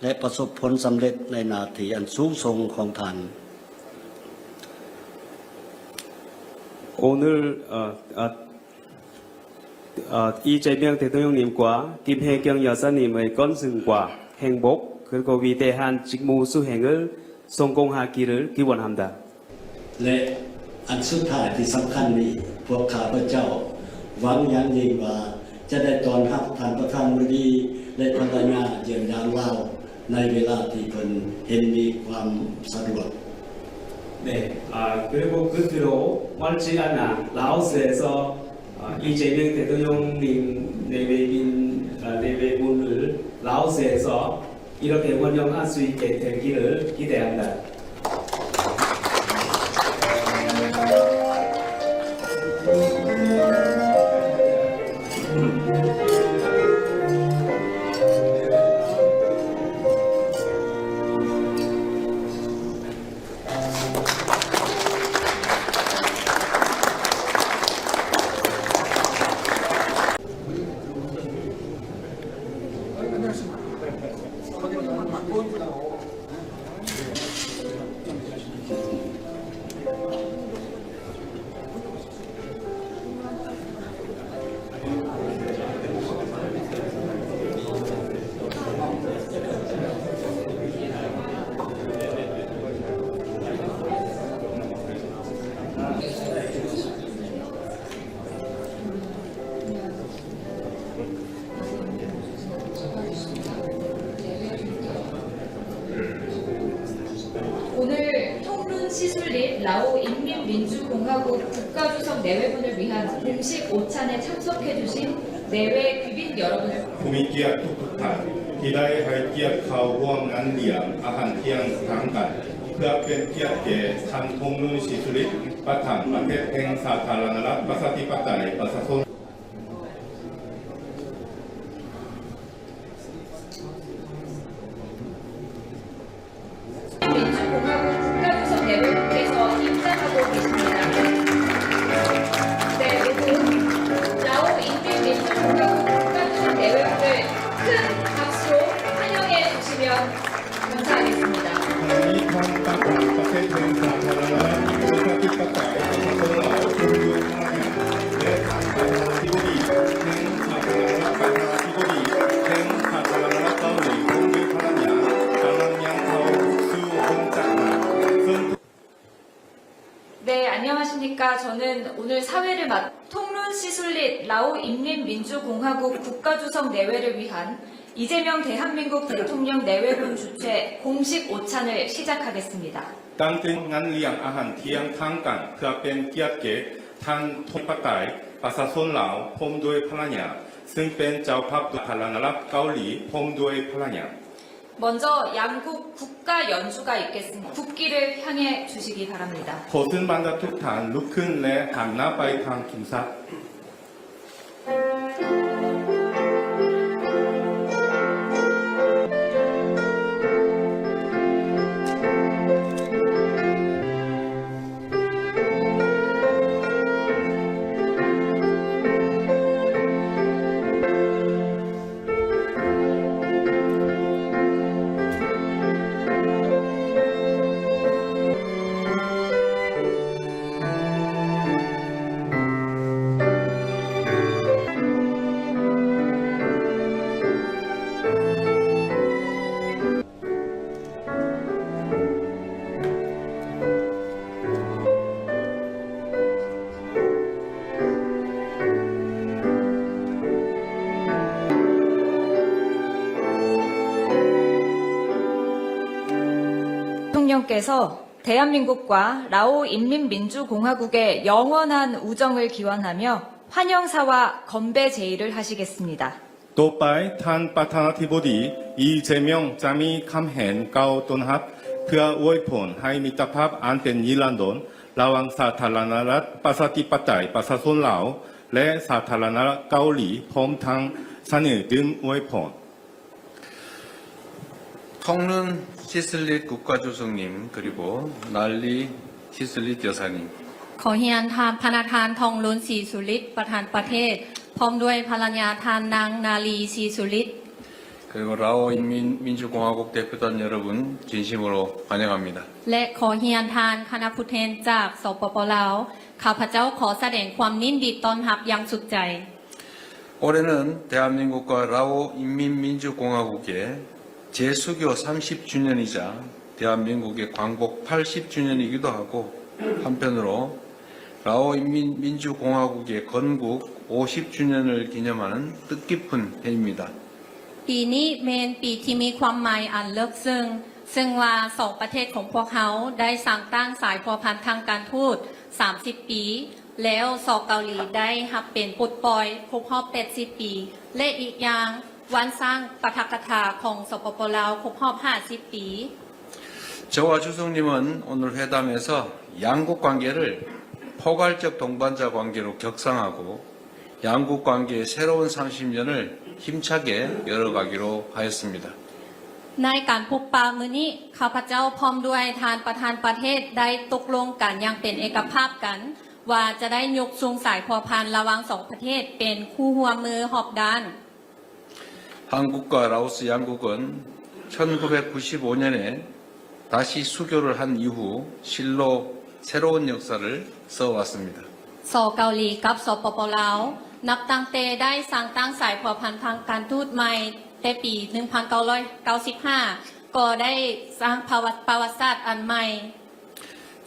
ແລະ ປະສົບຜົນສຳເລັດໃນໜ້າທີ່ອັນສູງສົ່ງຂອງທ່ານ. 오늘 어, 어, 어, 이재명 대통령님과 김혜경 여사님의 건승과 행복 그리고 위대한 직무 수행을 성공하기를 기원합니다. ແລະ ອັນສຸດທ້າຍທີ່ສຳຄັນນີ້, ພວກຂ້າພະເຈົ້າຫວັງຢ່າງຍິ່ງວ່າຈະໄດ້ຕ້ອນຮັບທ່ານປະທານບໍດີ ແລະ ພັນລະຍາຢ້ຽມຢາມລາວ ໃນເວລາທີ່ເພິ່ນເຫັນມີຄວາມສະດວກ. 네, 아, 그리고 끝으로 멀지 않아 라오스에서 아, 이재명 대통령님 내외빈, 아, 내외분을 라오스에서 이렇게 원정할 수 있게 되기를 기대합니다. 오늘 통룬 시술릿 라오 인민민주공화국 국가주석 내외분을 위한 공식 오찬에 참석해주신 내외 귀빈 여러분을 ຜູ້ມີກຽດທຸກໆທ່ານ ທີ່ໄດ້ໃຫ້ກຽດເຂົ້າຮ່ວມງານລ້ຽງອາຫານທ່ຽງທາງການ ເພື່ອເປັນກຽດແກ່ທ່ານ ທອງລຸນ ສີສຸລິດ ປະທານປະເທດແຫ່ງສາທາລະນະລັດ ປະຊາທິປະໄຕ ປະຊາຊົນ 민주공화국 국가주석 내외분께서 입장하고 계십니다. 네, 모두 라오 인민민주공화국 국가주석 내외분을 큰 박수로 환영해 주시면 감사하겠습니다. เดอันยองฮาชินิกา 저는 오늘 사회를 맡은 통룬 시술릿 라오 인민민주공화국 국가주석 내외를 위한 이재명 대한민국 대통령 내외분 주최 공식 오찬을 시작하겠습니다. ຕັ້ງແຕ່ງານລ້ຽງອາຫານທ່ຽງທາງການ ເພື່ອເປັນກຽດແກ່ທ່ານ ທອງລຸນ ສີສຸລິດ ປະທານປະຊາຊົນລາວ ພ້ອມດ້ວຍພັນລະຍາ ຊຶ່ງເປັນເຈົ້າພາບສາທາລະນະລັດເກົາຫຼີ ພ້ອມດ້ວຍພັນລະຍາ. 먼저 양국 국가 연주가 있겠습니다. 국기를 향해 주시기 바랍니다. ຂໍເຊີນບັນດາທຸກທ່ານລຸກຂຶ້ນ ແລະ ຫັນໜ້າໄປທາງທຸງຊາດ. 대통령께서 대한민국과 라오 인민민주공화국의 영원한 우정을 기원하며 환영사와 건배 제의를 하시겠습니다. ຕໍ່ໄປ ທ່ານປະທານາທິບໍດີ ອີ ເຈມຽງ ຈະມີຄຳແຫງກ່າວຕ້ອນຮັບ ເພື່ອອວຍພົນໃຫ້ມິດຕະພາບອັນເປັນນິລັນດົນ ລະຫວ່າງສາທາລະນະລັດ ປະຊາທິປະໄຕ ປະຊາຊົນລາວ ແລະ ສາທາລະນະລັດເກົາຫຼີ ພ້ອມທັງສະເໜີດື່ມອວຍພົນ. ܬອງລຸນ ຊີສຸລິດ 국가주석님 그리고 날리 ຊີສຸລິດ 여사님. ຂໍຮຽນທ່ານ ພະນະທ່ານ ທອງລຸນ ສີສຸລິດ ປະທານປະເທດ ພ້ອມດ້ວຍພັນລະຍາທ່ານ ນາງ ນາລີ ສີສຸລິດ. 그 그리고 라오 인민민주공화국 대표단 여러분, 진심으로 환영합니다. ແລະ ຂໍຮຽນທ່ານຄະນະຜູ້ແທນຈາກ ສປປ ລາວ, ຂ້າພະເຈົ້າຂໍສະແດງຄວາມຍິນດີຕ້ອນຮັບຢ່າງສຸດໃຈ. 올해는 대한민국과 라오 인민민주공화국의 재수교 삼십 주년이자 대한민국의 광복 팔십 주년이기도 하고, 한편으로 라오 인민민주공화국의 건국 오십 주년을 기념하는 뜻깊은 해입니다. ປີນີ້ແມ່ນປີທີ່ມີຄວາມໝາຍອັນເລິກເຊິ່ງ, ເຊິ່ງວ່າສອງປະເທດຂອງພວກເຮົາໄດ້ສ້າງຕັ້ງສາຍພົວພັນທາງການທູດສາມສິບປີ, ແລ້ວ ສ ເກົາຫຼີ ໄດ້ຮັບເປັນປົດປ່ອຍຄົບຮອບແປດສິບປີ ແລະ ອີກຢ່າງ ວັນສ້າງປາຖະກະຖາຂອງ ສປປ ລາວ ຄົບຮອບຫ້າສິບປີ. 저와 주석님은 오늘 회담에서 양국 관계를 포괄적 동반자 관계로 격상하고, 양국 관계의 새로운 삼십 년을 힘차게 열어가기로 하였습니다. ໃນການພົບປະມື້ນີ້, ຂ້າພະເຈົ້າພ້ອມດ້ວຍທ່ານປະທານປະເທດໄດ້ຕົກລົງກັນຢ່າງເປັນເອກະພາບກັນ ວ່າຈະໄດ້ຍົກສູງສາຍພົວພັນລະຫວ່າງສອງປະເທດເປັນຄູ່ຮ່ວມມືຮອບດ້ານ. 한국과 라오스 양국은 천구백구십오 년에 다시 수교를 한 이후 실로 새로운 역사를 써왔습니다. ສ ເກົາຫຼີ ກັບ ສປປ ລາວ ນັບຕັ້ງແຕ່ໄດ້ສ້າງຕັ້ງສາຍພົວພັນທາງການທູດໃໝ່ແຕ່ປີໜຶ່ງພັນເກົ້າຮ້ອຍເກົ້າສິບຫ້າ ກໍໄດ້ສ້າງປະຫວັດ ປະຫວັດສາດອັນໃໝ່.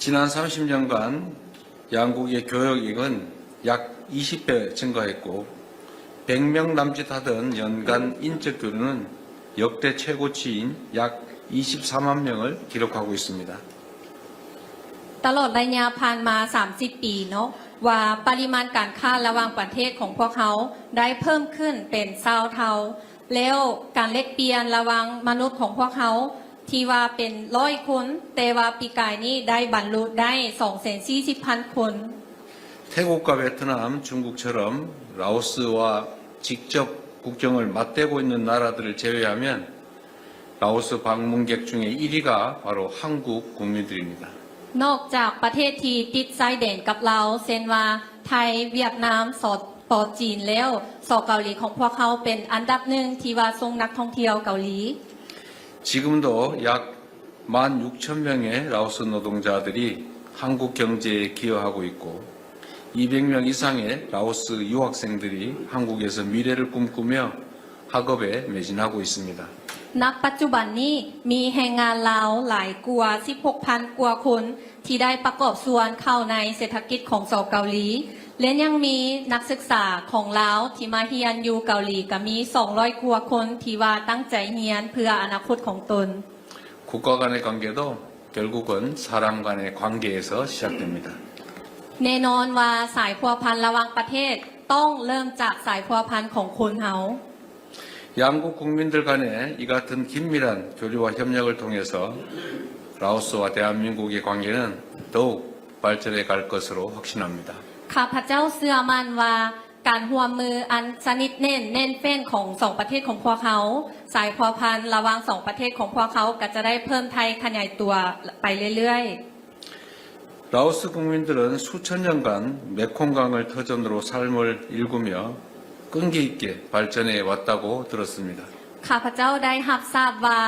지난 삼십 년간 양국의 교역액은 약 이십 배 증가했고, 백 명 남짓 하던 연간 인적 교류는 역대 최고치인 약 이십사만 명을 기록하고 있습니다. ຕະຫຼອດໄລຍະຜ່ານມາສາມສິບປີເນາະ ວ່າປະລິມານການຄ້າລະຫວ່າງປະເທດຂອງພວກເຮົາໄດ້ເພີ່ມຂຶ້ນເປັນຊາວເທົ່າ, ແລ້ວການແລກປ່ຽນລະຫວ່າງມະນຸດຂອງພວກເຮົາ ທີ່ວ່າເປັນຮ້ອຍຄົນ, ແຕ່ວ່າປີກາຍນີ້ໄດ້ບັນລຸໄດ້ສອງແສນສີ່ສິບພັນຄົນ. 태국과 베트남, 중국처럼 라오스와 직접 국경을 맞대고 있는 나라들을 제외하면 라오스 방문객 중에 일 위가 바로 한국 국민들입니다. ນອກຈາກປະເທດທີ່ຕິດຊາຍແດນກັບລາວ ເຊັ່ນວ່າ ໄທ, ຫວຽດນາມ, ສປ ຈີນ ແລ້ວ, ສ ເກົາຫຼີ ຂອງພວກເຮົາເປັນອັນດັບໜຶ່ງທີ່ວ່າສົ່ງນັກທ່ອງທ່ຽວເກົາຫຼີ. 지금도 약 만 육천 명의 라오스 노동자들이 한국 경제에 기여하고 있고, 이백 명 이상의 라오스 유학생들이 한국에서 미래를 꿈꾸며 학업에 매진하고 있습니다. ນະປັດຈຸບັນນີ້ ມີແຮງງານລາວຫຼາຍກວ່າສິບຫົກພັນກວ່າຄົນ ທີ່ໄດ້ປະກອບສ່ວນເຂົ້າໃນເສດຖະກິດຂອງ ສ ເກົາຫຼີ ແລະ ຍັງມີນັກສຶກສາຂອງລາວທີ່ມາຮຽນຢູ່ເກົາຫຼີ ກໍມີສອງຮ້ອຍກວ່າຄົນ ທີ່ວ່າຕັ້ງໃຈຮຽນເພື່ອອະນາຄົດຂອງຕົນ. 국가 간의 관계도 결국은 사람 간의 관계에서 시작됩니다. ແນ່ນອນວ່າສາຍພົວພັນລະຫວ່າງປະເທດຕ້ອງເລີ່ມຈາກສາຍພົວພັນຂອງຄົນເຮົາ. 양국 국민들 간의 이 같은 긴밀한 교류와 협력을 통해서 라오스와 대한민국의 관계는 더욱 발전해 갈 것으로 확신합니다. ຂ້າພະເຈົ້າເຊື່ອໝັ້ນວ່າ ການຮ່ວມມືອັນສະໜິດແໜ້ນແໜ້ນແຟ້ນຂອງສອງປະເທດຂອງພວກເຮົາ, ສາຍພົວພັນລະຫວ່າງສອງປະເທດຂອງພວກເຮົາກໍຈະໄດ້ເພີ່ມໄທຂະຫຍາຍຕົວໄປເລື້ອຍໆ. 라오스 국민들은 수천 년간 메콩강을 터전으로 삶을 일구며 끈기 있게 발전해 왔다고 들었습니다. ຂ້າພະເຈົ້າໄດ້ຮັບຊາບວ່າ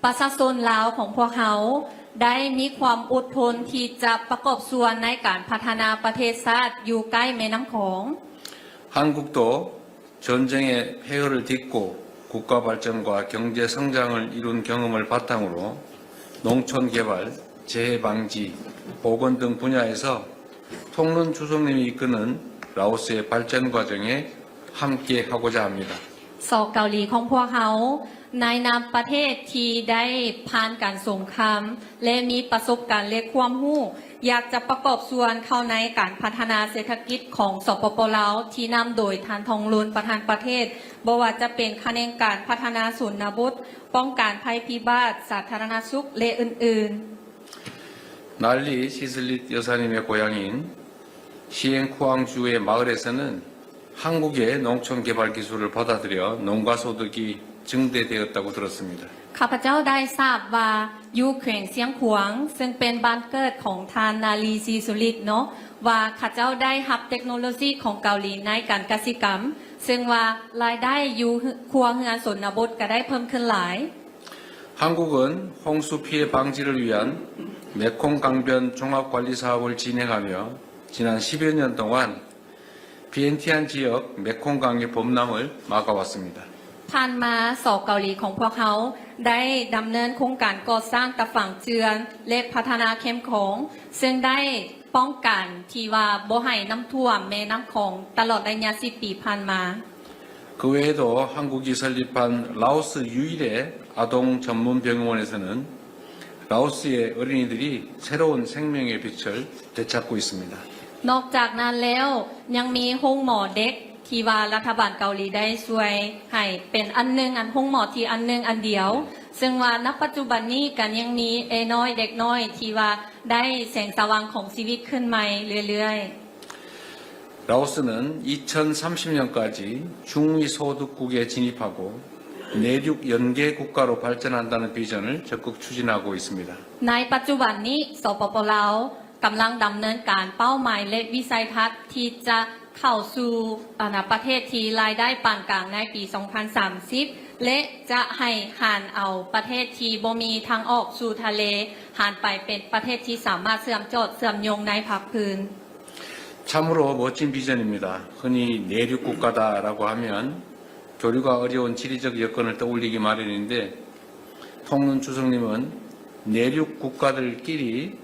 ປະຊາຊົນລາວຂອງພວກເຮົາໄດ້ມີຄວາມອົດທົນທີ່ຈະປະກອບສ່ວນໃນການພັດທະນາປະເທດຊາດຢູ່ໃກ້ແມ່ນ້ຳຂອງ. 한국도 전쟁의 폐허를 딛고 국가 발전과 경제 성장을 이룬 경험을 바탕으로 농촌 개발, 재해 방지, 보건 등 분야에서 통론 주석님이 이끄는 라오스의 발전 과정에 함께 하고자 합니다. ສ ເກົາຫຼີຂອງພວກເຮົາ ໃນນາມປະເທດທີ່ໄດ້ຜ່ານການສົງຄາມ ແລະ ມີປະສົບການ ແລະ ຄວາມຮູ້ ຢາກຈະປະກອບສ່ວນເຂົ້າໃນການພັດທະນາເສດຖະກິດຂອງ ສປປ ລາວ ທີ່ນຳໂດຍທ່ານ ທອງລຸນ ປະທານປະເທດ, ບໍ່ວ່າຈະເປັນຂະແໜງການພັດທະນາຊົນນະບົດ, ປ້ອງກັນໄພພິບັດ, ສາທາລະນະສຸກ ແລະ ອື່ນໆ. ܢܠܝ ܫີສະລິດ 여사님의 고향인 시행코항주의 마을에서는 한국의 농촌 개발 기술을 받아들여 농가 소득이 증대되었다고 들었습니다. ຂ້າພະເຈົ້າໄດ້ຊາບວ່າ ຢູ່ແຂວງຊຽງຂວາງ ເຊິ່ງເປັນບ້ານເກີດຂອງທ່ານ ນາລີ ຊີສຸລິດ ເນາະ ວ່າເຂົາເຈົ້າໄດ້ຮັບເຕັກໂນໂລຊີຂອງເກົາຫຼີໃນການກະສິກຳ, ເຊິ່ງວ່າລາຍໄດ້ຢູ່ຄົວເຮືອນຊົນນະບົດກໍໄດ້ເພີ່ມຂຶ້ນຫຼາຍ. 한국은 홍수 피해 방지를 위한 메콩 강변 종합 관리 사업을 진행하며 지난 십 여년 동안 비엔티안 지역 메콩강의 범람을 막아왔습니다. ຜ່ານມາ ສ.ເກົາຫຼີຂອງພວກເຮົາໄດ້ດຳເນີນໂຄງການກໍ່ສ້າງຕາຝັ່ງເຈື່ອນ ແລະ ພັດທະນາແຄມຂອງ ເຊິ່ງໄດ້ປ້ອງກັນທີ່ວ່າບໍ່ໃຫ້ນ້ຳຖ້ວມແມ່ນ້ຳຂອງຕະຫຼອດໄລຍະສິບປີຜ່ານມາ. 그 외에도 한국이 설립한 라오스 유일의 아동 전문 병원에서는 라오스의 어린이들이 새로운 생명의 빛을 되찾고 있습니다. ນອກຈາກນັ້ນແລ້ວ ຍັງມີໂຮງໝໍເດັກທີ່ວ່າລັດຖະບານເກົາຫຼີໄດ້ຊ່ວຍໃຫ້ເປັນອັນໜຶ່ງ ອັນໂຮງໝໍທີ່ອັນໜຶ່ງອັນດຽວ ເຊິ່ງວ່ານະປັດຈຸບັນນີ້ກໍຍັງມີເອນ້ອຍເດັກນ້ອຍທີ່ວ່າໄດ້ແສງສະຫວ່າງຂອງຊີວິດຂຶ້ນໃໝ່ເລື້ອຍໆ. 라오스는 이천삼십 년까지 중위소득국에 진입하고 내륙 연계 국가로 발전한다는 비전을 적극 추진하고 있습니다. ໃນປັດຈຸບັນນີ້ ສປປ ລາວ ກຳລັງດຳເນີນການເປົ້າໝາຍ ແລະ ວິໄສທັດທີ່ຈະເຂົ້າສູ່ ອາ ນະ ປະເທດທີ່ລາຍໄດ້ປານກາງໃນປີສອງພັນສາມສິບ ແລະ ຈະໃຫ້ຫັນເອົາປະເທດທີ່ບໍ່ມີທາງອອກສູ່ທະເລ ຫັນໄປເປັນປະເທດທີ່ສາມາດເຊື່ອມຈອດເຊື່ອມໂຍງໃນພາກພື້ນ. 참으로 멋진 비전입니다. 흔히 내륙 국가다라고 하면 교류가 어려운 지리적 여건을 떠올리기 마련인데, 통눈 주석님은 내륙 국가들끼리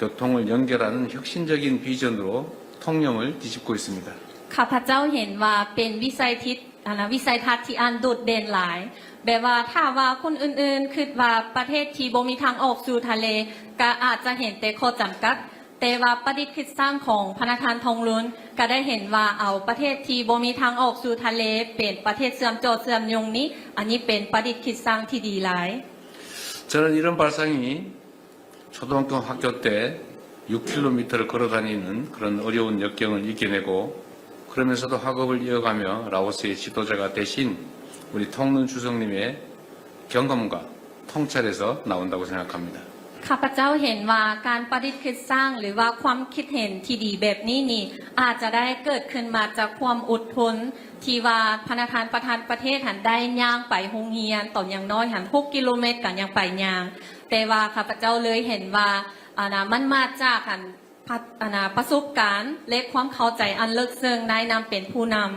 교통을 연결하는 혁신적인 비전으로 통영을 뒤집고 있습니다. ຂ້າພະເຈົ້າເຫັນວ່າເປັນວິໄສທິດ ອັນນະ ວິໄສທັດທີ່ອັນໂດດເດັ່ນຫຼາຍ ແບບວ່າຖ້າວ່າຄົນອື່ນໆຄິດວ່າປະເທດທີ່ບໍ່ມີທາງອອກສູ່ທະເລ ກໍອາດຈະເຫັນແຕ່ຂໍ້ຈຳກັດ ແຕ່ວ່າປະດິດຄິດສ້າງຂອງພະນະທ່ານ ທອງລຸນ ກໍໄດ້ເຫັນວ່າເອົາປະເທດທີ່ບໍ່ມີທາງອອກສູ່ທະເລ ເປັນປະເທດເຊື່ອມຈອດເຊື່ອມໂຍງນີ້ ອັນນີ້ເປັນປະດິດຄິດສ້າງທີ່ດີຫຼາຍ. 저는 이런 발상이 초등학교 학교 때 육 킬로미터를 걸어 다니는 그런 어려운 역경을 이겨내고, 그러면서도 학업을 이어가며 라오스의 지도자가 되신 우리 통눈 주석님의 경험과 통찰에서 나온다고 생각합니다. ຂ້າພະເຈົ້າເຫັນວ່າການປະດິດຄິດສ້າງ ຫຼືວ່າຄວາມຄິດເຫັນທີ່ດີແບບນີ້ນີ້ ອາດຈະໄດ້ເກີດຂຶ້ນມາຈາກຄວາມອົດທົນ ທີ່ວ່າພະນະທ່ານປະທານປະເທດຫັ້ນໄດ້ຍ່າງໄປໂຮງຮຽນ ຕອນຍັງນ້ອຍຫັ້ນຫົກກິໂລແມັດກໍຍັງໄປຍ່າງ ແຕ່ວ່າຂ້າພະເຈົ້າເລີຍເຫັນວ່າ ອັນນະ ມັນມາຈາກ ອັນ ປະ ອັນນະ ປະສົບການ ແລະ ຄວາມເຂົ້າໃຈອັນເລິກເຊິ່ງໃນນາມເປັນຜູ້ນຳ.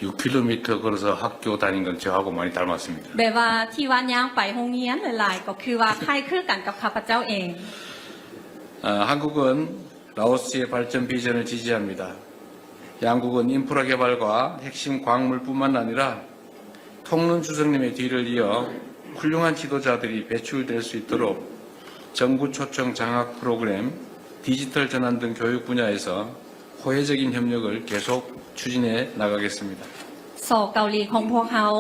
육 킬로미터 걸어서 학교 다닌 건 저하고 많이 닮았습니다. ແບບວ່າທີ່ວ່າຍ່າງໄປໂຮງຮຽນຫຼາຍໆ ກໍຄືວ່າຄ້າຍຄືກັນກັບຂ້າພະເຈົ້າເອງ. 아, 한국은 라오스의 발전 비전을 지지합니다. 양국은 인프라 개발과 핵심 광물뿐만 아니라 통눈 주석님의 뒤를 이어 훌륭한 지도자들이 배출될 수 있도록 정부 초청 장학 프로그램, 디지털 전환 등 교육 분야에서 호혜적인 협력을 계속 추진해 나가겠습니다. ສ.ເກົາຫຼີຂອງພວກເຮົາ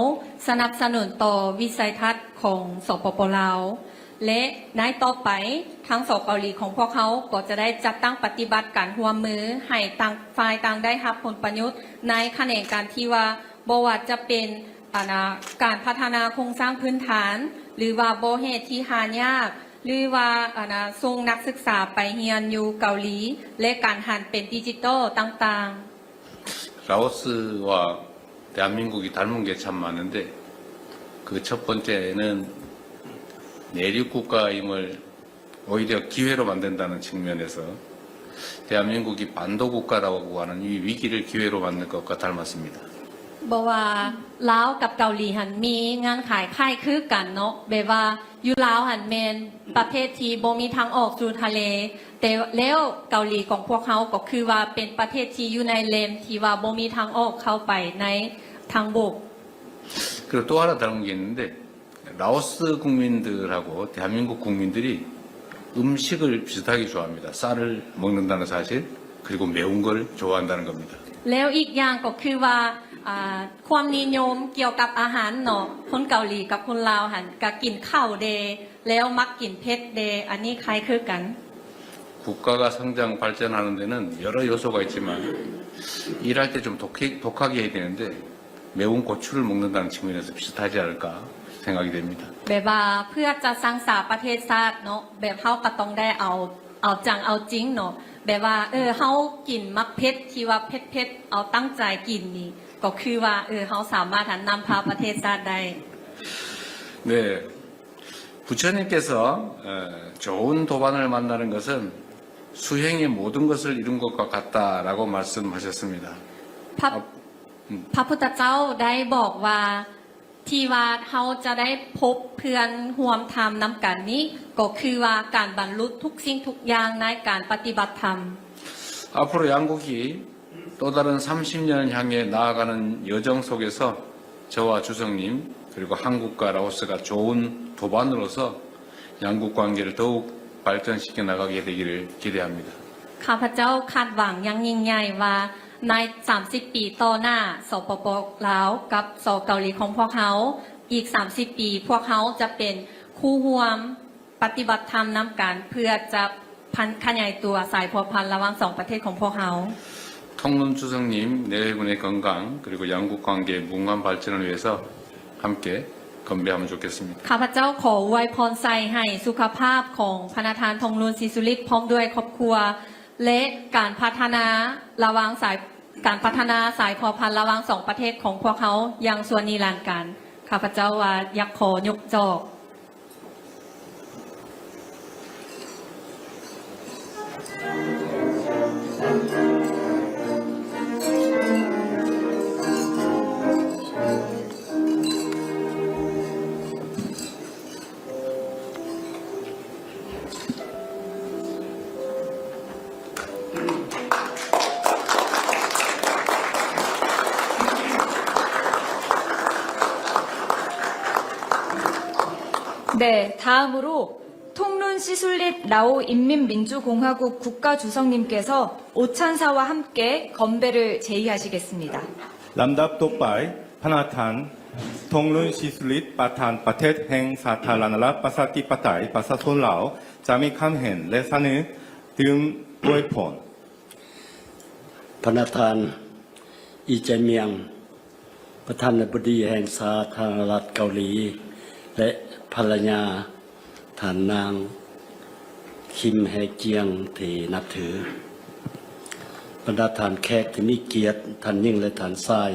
ສະໜັບສະໜູນຕໍ່ວິໄສທັດຂອງ ສປປ ລາວ ແລະ ໃນຕໍ່ໄປ ທາງ ສ.ເກົາຫຼີຂອງພວກເຮົາກໍຈະໄດ້ຈັດຕັ້ງປະຕິບັດການຮ່ວມມືໃຫ້ຕ່າງຝ່າຍຕ່າງໄດ້ຮັບຜົນປະໂຫຍດໃນຂະແໜງການທີ່ວ່າ ບໍ່ວ່າຈະເປັນ ອັນນະ ການພັດທະນາໂຄງສ້າງພື້ນຖານ ຫຼືວ່າບໍ່ແຮ່ທີ່ຫາຍາກ ຫຼືວ່າ ອັນນະ ສົ່ງນັກສຶກສາໄປຮຽນຢູ່ເກົາຫຼີ ແລະ ການຫັນເປັນດິຈິຕອລຕ່າງໆ. 라오스와 대한민국이 닮은 게 참 많은데, 그 첫 번째는 내륙 국가임을 오히려 기회로 만든다는 측면에서 대한민국이 반도 국가라고 하는 이 위기를 기회로 만든 것과 닮았습니다. ບໍ່ວ່າລາວກັບເກົາຫຼີຫັ້ນມີເງື່ອນໄຂຄ້າຍຄືກັນເນາະ ແບບວ່າຢູ່ລາວຫັ້ນແມ່ນປະເທດທີ່ບໍ່ມີທາງອອກສູ່ທະເລ ແຕ່ແລ້ວເກົາຫຼີຂອງພວກເຮົາກໍຄືວ່າເປັນປະເທດທີ່ຢູ່ໃນແລມທີ່ວ່າບໍ່ມີທາງອອກເຂົ້າໄປໃນທາງບົກ. 그리고 또 하나 닮은 게 있는데, 라오스 국민들하고 대한민국 국민들이 음식을 비슷하게 좋아합니다. 쌀을 먹는다는 사실, 그리고 매운 걸 좋아한다는 겁니다. ແລ້ວອີກຢ່າງກໍຄືວ່າ ອ່າ ຄວາມນິຍົມກ່ຽວກັບອາຫານເນາະ ຄົນເກົາຫຼີກັບຄົນລາວຫັ້ນກະກິນເຂົ້າແດ່ ແລ້ວມັກກິນເຜັດແດ່ ອັນນີ້ຄ້າຍຄືກັນ. 국가가 성장 발전하는 데는 여러 요소가 있지만, 일할 때 좀 독해, 독하게 해야 되는데, 매운 고추를 먹는다는 측면에서 비슷하지 않을까 생각이 됩니다. ແບບວ່າເພື່ອຈະສ້າງສາປະເທດຊາດເນາະ ແບບເຮົາກໍຕ້ອງໄດ້ເອົາ ເອົາຈັງເອົາຈິງເນາະ ແບບວ່າ ເອີ ເຮົາກິນໝາກເຜັດທີ່ວ່າເຜັດໆ ເອົາຕັ້ງໃຈກິນນີ້ ກໍຄືວ່າ ເອີ ເຮົາສາມາດຫັ້ນນຳພາປະເທດຊາດໄດ້. 네. 부처님께서 어, 좋은 도반을 만나는 것은 수행의 모든 것을 이룬 것과 같다라고 말씀하셨습니다. ພະ ອາ ອືມ ພະພຸດທະເຈົ້າໄດ້ບອກວ່າ ທີ່ວ່າເຮົາຈະໄດ້ພົບເພື່ອນຮ່ວມທຳນຳກັນນີ້ ກໍຄືວ່າການບັນລຸທຸກສິ່ງທຸກຢ່າງໃນການປະຕິບັດທຳ. 앞으로 양국이 또 다른 삼십 년을 향해 나아가는 여정 속에서 저와 주석님 그리고 한국과 라오스가 좋은 도반으로서 양국 관계를 더욱 발전시켜 나가게 되기를 기대합니다. ຂ້າພະເຈົ້າຄາດຫວັງຢ່າງຍິ່ງໃຫຍ່ວ່າ ໃນສາມສິບປີຕໍ່ໜ້າ ສປປ ລາວ ກັບ ສ ເກົາຫຼີຂອງພວກເຮົາ ອີກສາມສິບປີ ພວກເຮົາຈະເປັນຄູ່ຮ່ວມ ປະຕິບັດທຳນຳກັນ ເພື່ອຈະພັນ ຂະຫຍາຍຕົວສາຍພົວພັນລະຫວ່າງສອງປະເທດຂອງພວກເຮົາ. 통론 주석님 내외분의 건강 그리고 양국 관계의 무궁한 발전을 위해서 함께 건배하면 좋겠습니다. ຂ້າພະເຈົ້າຂໍອວຍພອນໄຊໃຫ້ສຸຂະພາບຂອງພະນະທ່ານ ທອງລຸນ ສີສຸລິດ ພ້ອມດ້ວຍຄອບຄົວ ແລະ ການພັດທະນາລະຫວ່າງສາຍ ການພັດທະນາສາຍພົວພັນລະຫວ່າງສອງປະເທດຂອງພວກເຮົາຢ່າງຊົ່ວນິລັນການ. ຂ້າພະເຈົ້າວ່າຢາກຂໍຍົກຈອກ. 네, 다음으로 통룬 시술릿 라오 인민민주공화국 국가주석님께서 오찬사와 함께 건배를 제의하시겠습니다. ລຳດັບຕໍ່ໄປ ພະນະທ່ານ ທອງລຸນ ສີສຸລິດ ປະທານປະເທດແຫ່ງສາທາລະນະລັດ ປະຊາທິປະໄຕ ປະຊາຊົນລາວ ຈະມີຄຳເຫັນ ແລະ ສະເໜີຕື່ມອວຍພອນ. ພະນະທ່ານ ອີ ແຈມຽງ ປະທານາທິບໍດີແຫ່ງສາທາລະນະລັດເກົາຫຼີ ແລະ ພັນລະຍາ ທ່ານນາງ ຄິມ ແຮຈຽງ ທີ່ນັບຖື, ບັນດາທ່ານແຂກທີ່ມີກຽດ ທ່ານຍິງ ແລະ ທ່ານຊາຍ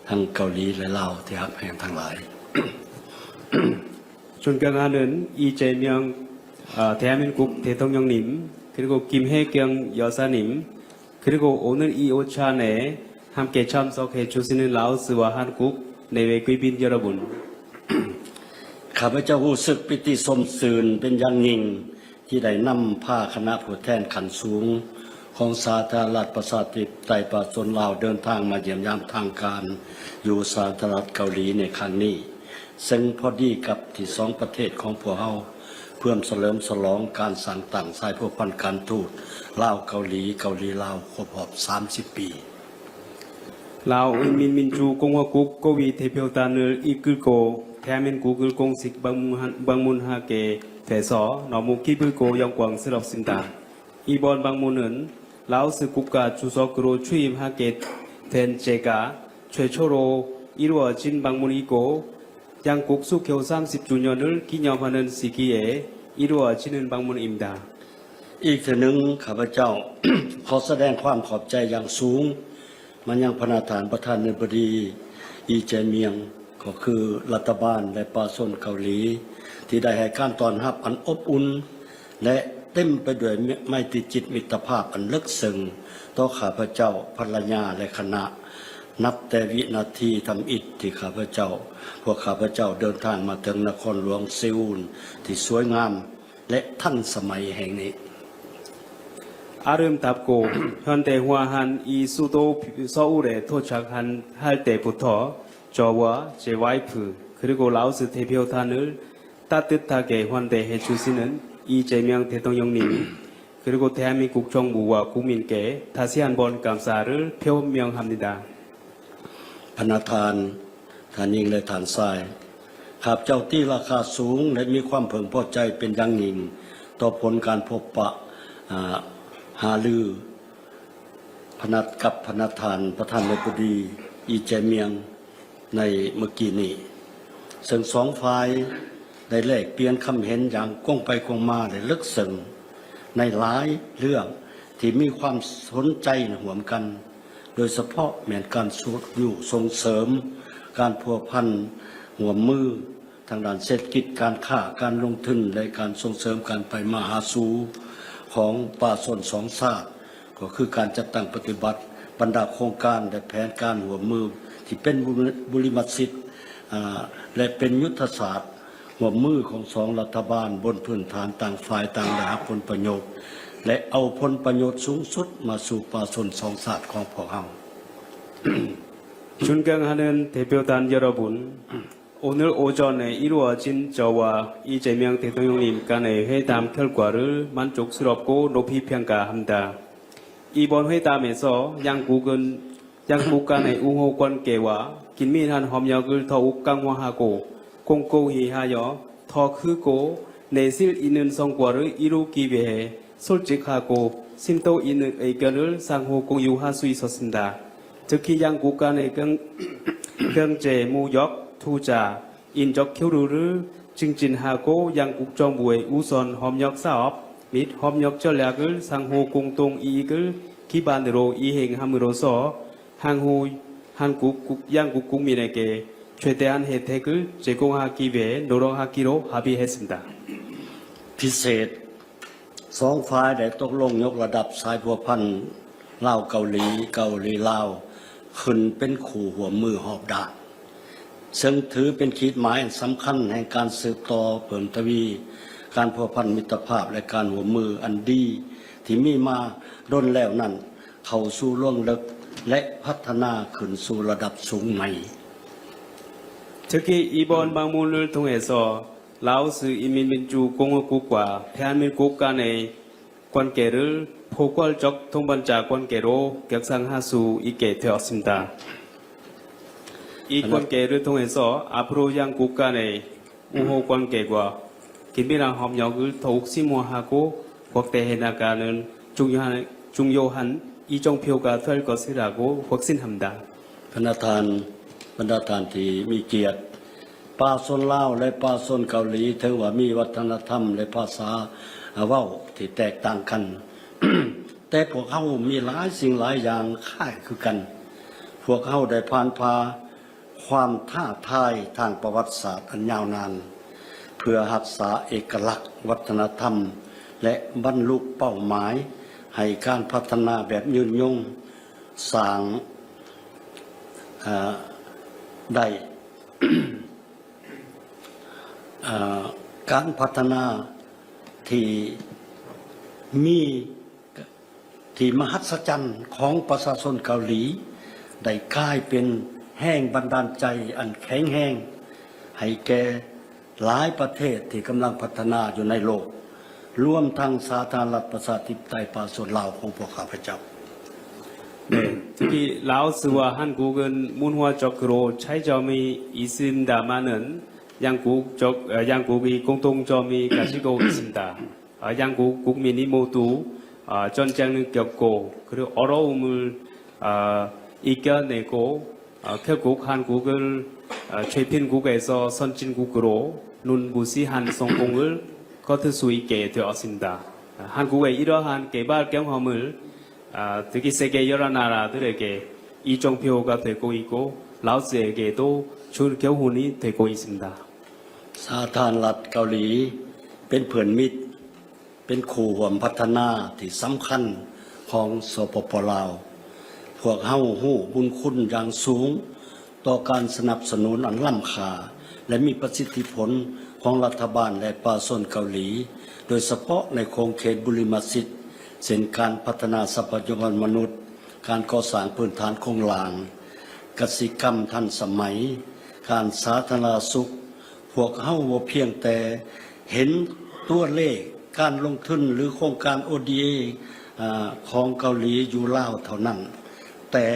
ທັງເກົາຫຼີ ແລະ ລາວ ທີ່ຮັກແພງທັງຫຼາຍ. Chun kyang hanin, 이 재명, 어, 대한민국 대통령님, 그리고 김혜경 여사님, 그리고 오늘 이 오찬에 함께 참석해 주시는 라오스와 한국 내외貴賓여러분. ຂ້າພະເຈົ້າຮູ້ສຶກປີຕິຊົມຊື່ນເປັນຢ່າງຍິ່ງ ທີ່ໄດ້ນຳພາຄະນະຜູ້ແທນຂັ້ນສູງຂອງສາທາລະນະລັດ ປະຊາທິປະໄຕ ປະຊາຊົນລາວ ເດີນທາງມາຢ້ຽມຢາມທາງການຢູ່ສາທາລະນະລັດເກົາຫຼີໃນຄັ້ງນີ້. ເຊິ່ງພໍດີກັບທີ່ສອງປະເທດຂອງພວກເຮົາເພື່ອສະເຫຼີມສະຫຼອງການສ້າງຕັ້ງສາຍພົວພັນການທູດລາວ-ເກົາຫຼີ, ເກົາຫຼີ-ລາວ ຄົບຮອບສາມສິບປີ. 라오 인민민주공화국 고위 대표단을 이끌고 대한민국을 공식 방문한, 방문하게 돼서 너무 기쁘고 영광스럽습니다. 이번 방문은 라오스 국가 주석으로 취임하게 된 제가 최초로 이루어진 방문이고, 양국 수교 삼십 주년을 기념하는 시기에 이루어지는 방문입니다. ອີກເທື່ອໜຶ່ງ ຂ້າພະເຈົ້າ ຂໍສະແດງຄວາມຂອບໃຈຢ່າງສູງມາຍັງພະນະທ່ານປະທານາທິບໍດີ ອີ ແຈມຽງ ກໍຄືລັດຖະບານ ແລະ ປະຊາຊົນເກົາຫຼີ ທີ່ໄດ້ໃຫ້ການຕ້ອນຮັບອັນອົບອຸ່ນ ແລະ ເຕັມໄປດ້ວຍໄມຕີຈິດມິດຕະພາບອັນເລິກເຊິ່ງຕໍ່ຂ້າພະເຈົ້າ, ພັນລະຍາ ແລະ ຄະນະ. ນັບແຕ່ວິນາທີທຳອິດທີ່ຂ້າພະເຈົ້າ, ພວກຂ້າພະເຈົ້າເດີນທາງມາເຖິງນະຄອນຫຼວງເຊອູນທີ່ສວຍງາມ ແລະ ທັນສະໄໝແຫ່ງນີ້. 아름답고 현대화한 이 수도 서울에 도착한, 할 때부터 저와 제 와이프 그리고 라오스 대표단을 따뜻하게 환대해 주시는 이재명 대통령님, 그리고 대한민국 정부와 국민께 다시 한번 감사를 표명합니다. ພະນະທ່ານ, ທ່ານຍິງ ແລະ ທ່ານຊາຍ, ຂ້າພະເຈົ້າຕີລາຄາສູງ ແລະ ມີຄວາມເພິ່ງພໍໃຈເປັນຢ່າງຍິ່ງຕໍ່ຜົນການພົບປະ, ອາ, ຫາລື ພະນະ, ກັບພະນະທ່ານປະທານາທິບໍດີ ອີ ແຈມຽງ ໃນມື້ກີ້ນີ້, ເຊິ່ງສອງຝ່າຍໄດ້ແລກປ່ຽນຄຳເຫັນຢ່າງກົງໄປກົງມາ ແລະ ເລິກເຊິ່ງໃນຫຼາຍເລື່ອງທີ່ມີຄວາມສົນໃຈຮ່ວມກັນ, ໂດຍສະເພາະແມ່ນການຊຸກຍູ້ສົ່ງເສີມການພົວພັນຮ່ວມມືທາງດ້ານເສດຖະກິດ, ການຄ້າ, ການລົງທຶນ ແລະ ການສົ່ງເສີມການໄປມາຫາສູ່ຂອງປະຊາຊົນສອງຊາດ, ກໍຄືການຈັດຕັ້ງປະຕິບັດບັນດາໂຄງການ ແລະ ແຜນການຮ່ວມມືທີ່ເປັນບຸລິມະສິດ ອາ ແລະ ເປັນຍຸດທະສາດຮ່ວມມືຂອງສອງລັດຖະບານ ບົນພື້ນຖານຕ່າງຝ່າຍຕ່າງໄດ້ຮັບຜົນປະໂຫຍດ ແລະ ເອົາຜົນປະໂຫຍດສູງສຸດມາສູ່ປະຊາຊົນສອງຊາດຂອງພວກເຮົາ. 존경하는 대표단 여러분, 오늘 오전에 이루어진 저와 이재명 대통령님 간의 회담 결과를 만족스럽고 높이 평가합니다. 이번 회담에서 양국은, 양국 간의 우호 관계와 긴밀한 협력을 더욱 강화하고 공고히 하여 더 크고 내실 있는 성과를 이루기 위해 솔직하고 심도 있는 의견을 상호 공유할 수 있었습니다. 특히 양국 간의 경-, 경제, 무역, 투자, 인적 교류를 증진하고 양국 정부의 우선 협력 사업 및 협력 전략을 상호 공동 이익을 기반으로 이행함으로써 향후 한국 국-, 양국 국민에게 최대한 혜택을 제공하기 위해 노력하기로 합의했습니다. ພິເສດ ສອງຝ່າຍໄດ້ຕົກລົງຍົກລະດັບສາຍພົວພັນລາວ-ເກົາຫຼີ, ເກົາຫຼີ-ລາວ ຂຶ້ນເປັນຄູ່ຮ່ວມມືຮອບດ້ານ, ເຊິ່ງຖືເປັນຂີດໝາຍອັນສຳຄັນແຫ່ງການສືບຕໍ່ເພີ່ມທະວີການພົວພັນມິດຕະພາບ ແລະ ການຮ່ວມມືອັນດີທີ່ມີມາດົນແລ້ວນັ້ນ ເຂົ້າສູ່ລວງເລິກ ແລະ ພັດທະນາຂຶ້ນສູ່ລະດັບສູງໃໝ່. 특히 이번 방문을 통해서 라오스 인민민주공화국과 대한민국 간의 관계를 포괄적 동반자 관계로 격상할 수 있게 되었습니다. 이 관계를 통해서 앞으로 양국 간의 우호 관계와 긴밀한 협력을 더욱 심화하고 확대해 나가는 중요한, 중요한 이정표가 될 것이라고 확신합니다. ບັນດາທ່ານ, ບັນດາທ່ານທີ່ມີກຽດ, ປະຊາຊົນລາວ ແລະ ປະຊາຊົນເກົາຫຼີ ເຖິງວ່າມີວັດທະນະທຳ ແລະ ພາສາເວົ້າທີ່ແຕກຕ່າງກັນ, ແຕ່ພວກເຮົາມີຫຼາຍສິ່ງຫຼາຍຢ່າງຄ້າຍຄືກັນ. ພວກເຮົາໄດ້ຜ່ານຜ່າຄວາມທ້າທາຍທາງປະຫວັດສາດອັນຍາວນານ ເພື່ອຮັກສາເອກະລັກວັດທະນະທຳ ແລະ ບັນລຸເປົ້າໝາຍໃຫ້ການພັດທະນາແບບຍືນຍົງ ສ້າງ, ເອີ, ໄດ້, ເອີ, ການພັດທະນາທີ່ມີ, ທີ່ມະຫັດສະຈັນຂອງປະຊາຊົນເກົາຫຼີ ໄດ້ກາຍເປັນແຮງບັນດານໃຈອັນແຂງແຮງໃຫ້ແກ່ ຫຼາຍປະເທດທີ່ກຳລັງພັດທະນາຢູ່ໃນໂລກ, ລວມທັງສາທາລະນະລັດປະຊາທິປະໄຕປະຊາຊົນລາວຂອງພວກຂ້າພະເຈົ້າ. 네, 특히 라오스와 한국은 문화적으로 차이점이 있습니다만은 양국 적, 어, 양국이 공통점이 가지고 있습니다. 어, 양국 국민이 모두, 어, 전쟁을 겪고 그리고 어려움을, 어, 이겨내고 어, 결국 한국을, 어, 최貧국에서 선진국으로 눈부시한 성공을 거둘 수 있게 되었습니다. 어, 한국의 이러한 개발 경험을, 어, 특히 세계 여러 나라들에게 이정표가 되고 있고 라오스에게도 좋은 교훈이 되고 있습니다. ສາທາລະນະລັດເກົາຫຼີເປັນເພື່ອນມິດ ເປັນຄູ່ຮ່ວມພັດທະນາທີ່ສຳຄັນຂອງ ສປປ ລາວ. ພວກເຮົາຮູ້ບຸນຄຸນຢ່າງສູງຕໍ່ການສະໜັບສະໜູນອັນລ້ຳຄ່າ ແລະ ມີປະສິດທິຜົນຂອງລັດຖະບານ ແລະ ປະຊາຊົນເກົາຫຼີ, ໂດຍສະເພາະໃນຂົງເຂດບຸລິມະສິດ ເຊັ່ນ ການພັດທະນາຊັບພະຍາກອນມະນຸດ, ການກໍ່ສ້າງພື້ນຖານໂຄງລ່າງ, ກະສິກຳທັນສະໄໝ, ການສາທາລະນະສຸກ, ພວກເຮົາບໍ່ພຽງແຕ່ເຫັນຕົວເລກການລົງທຶນ ຫຼື ໂຄງການ ໂອ ດີ ເອ ອາ ຂອງເກົາຫຼີຢູ່ລາວເທົ່ານັ້ນ, ແຕ່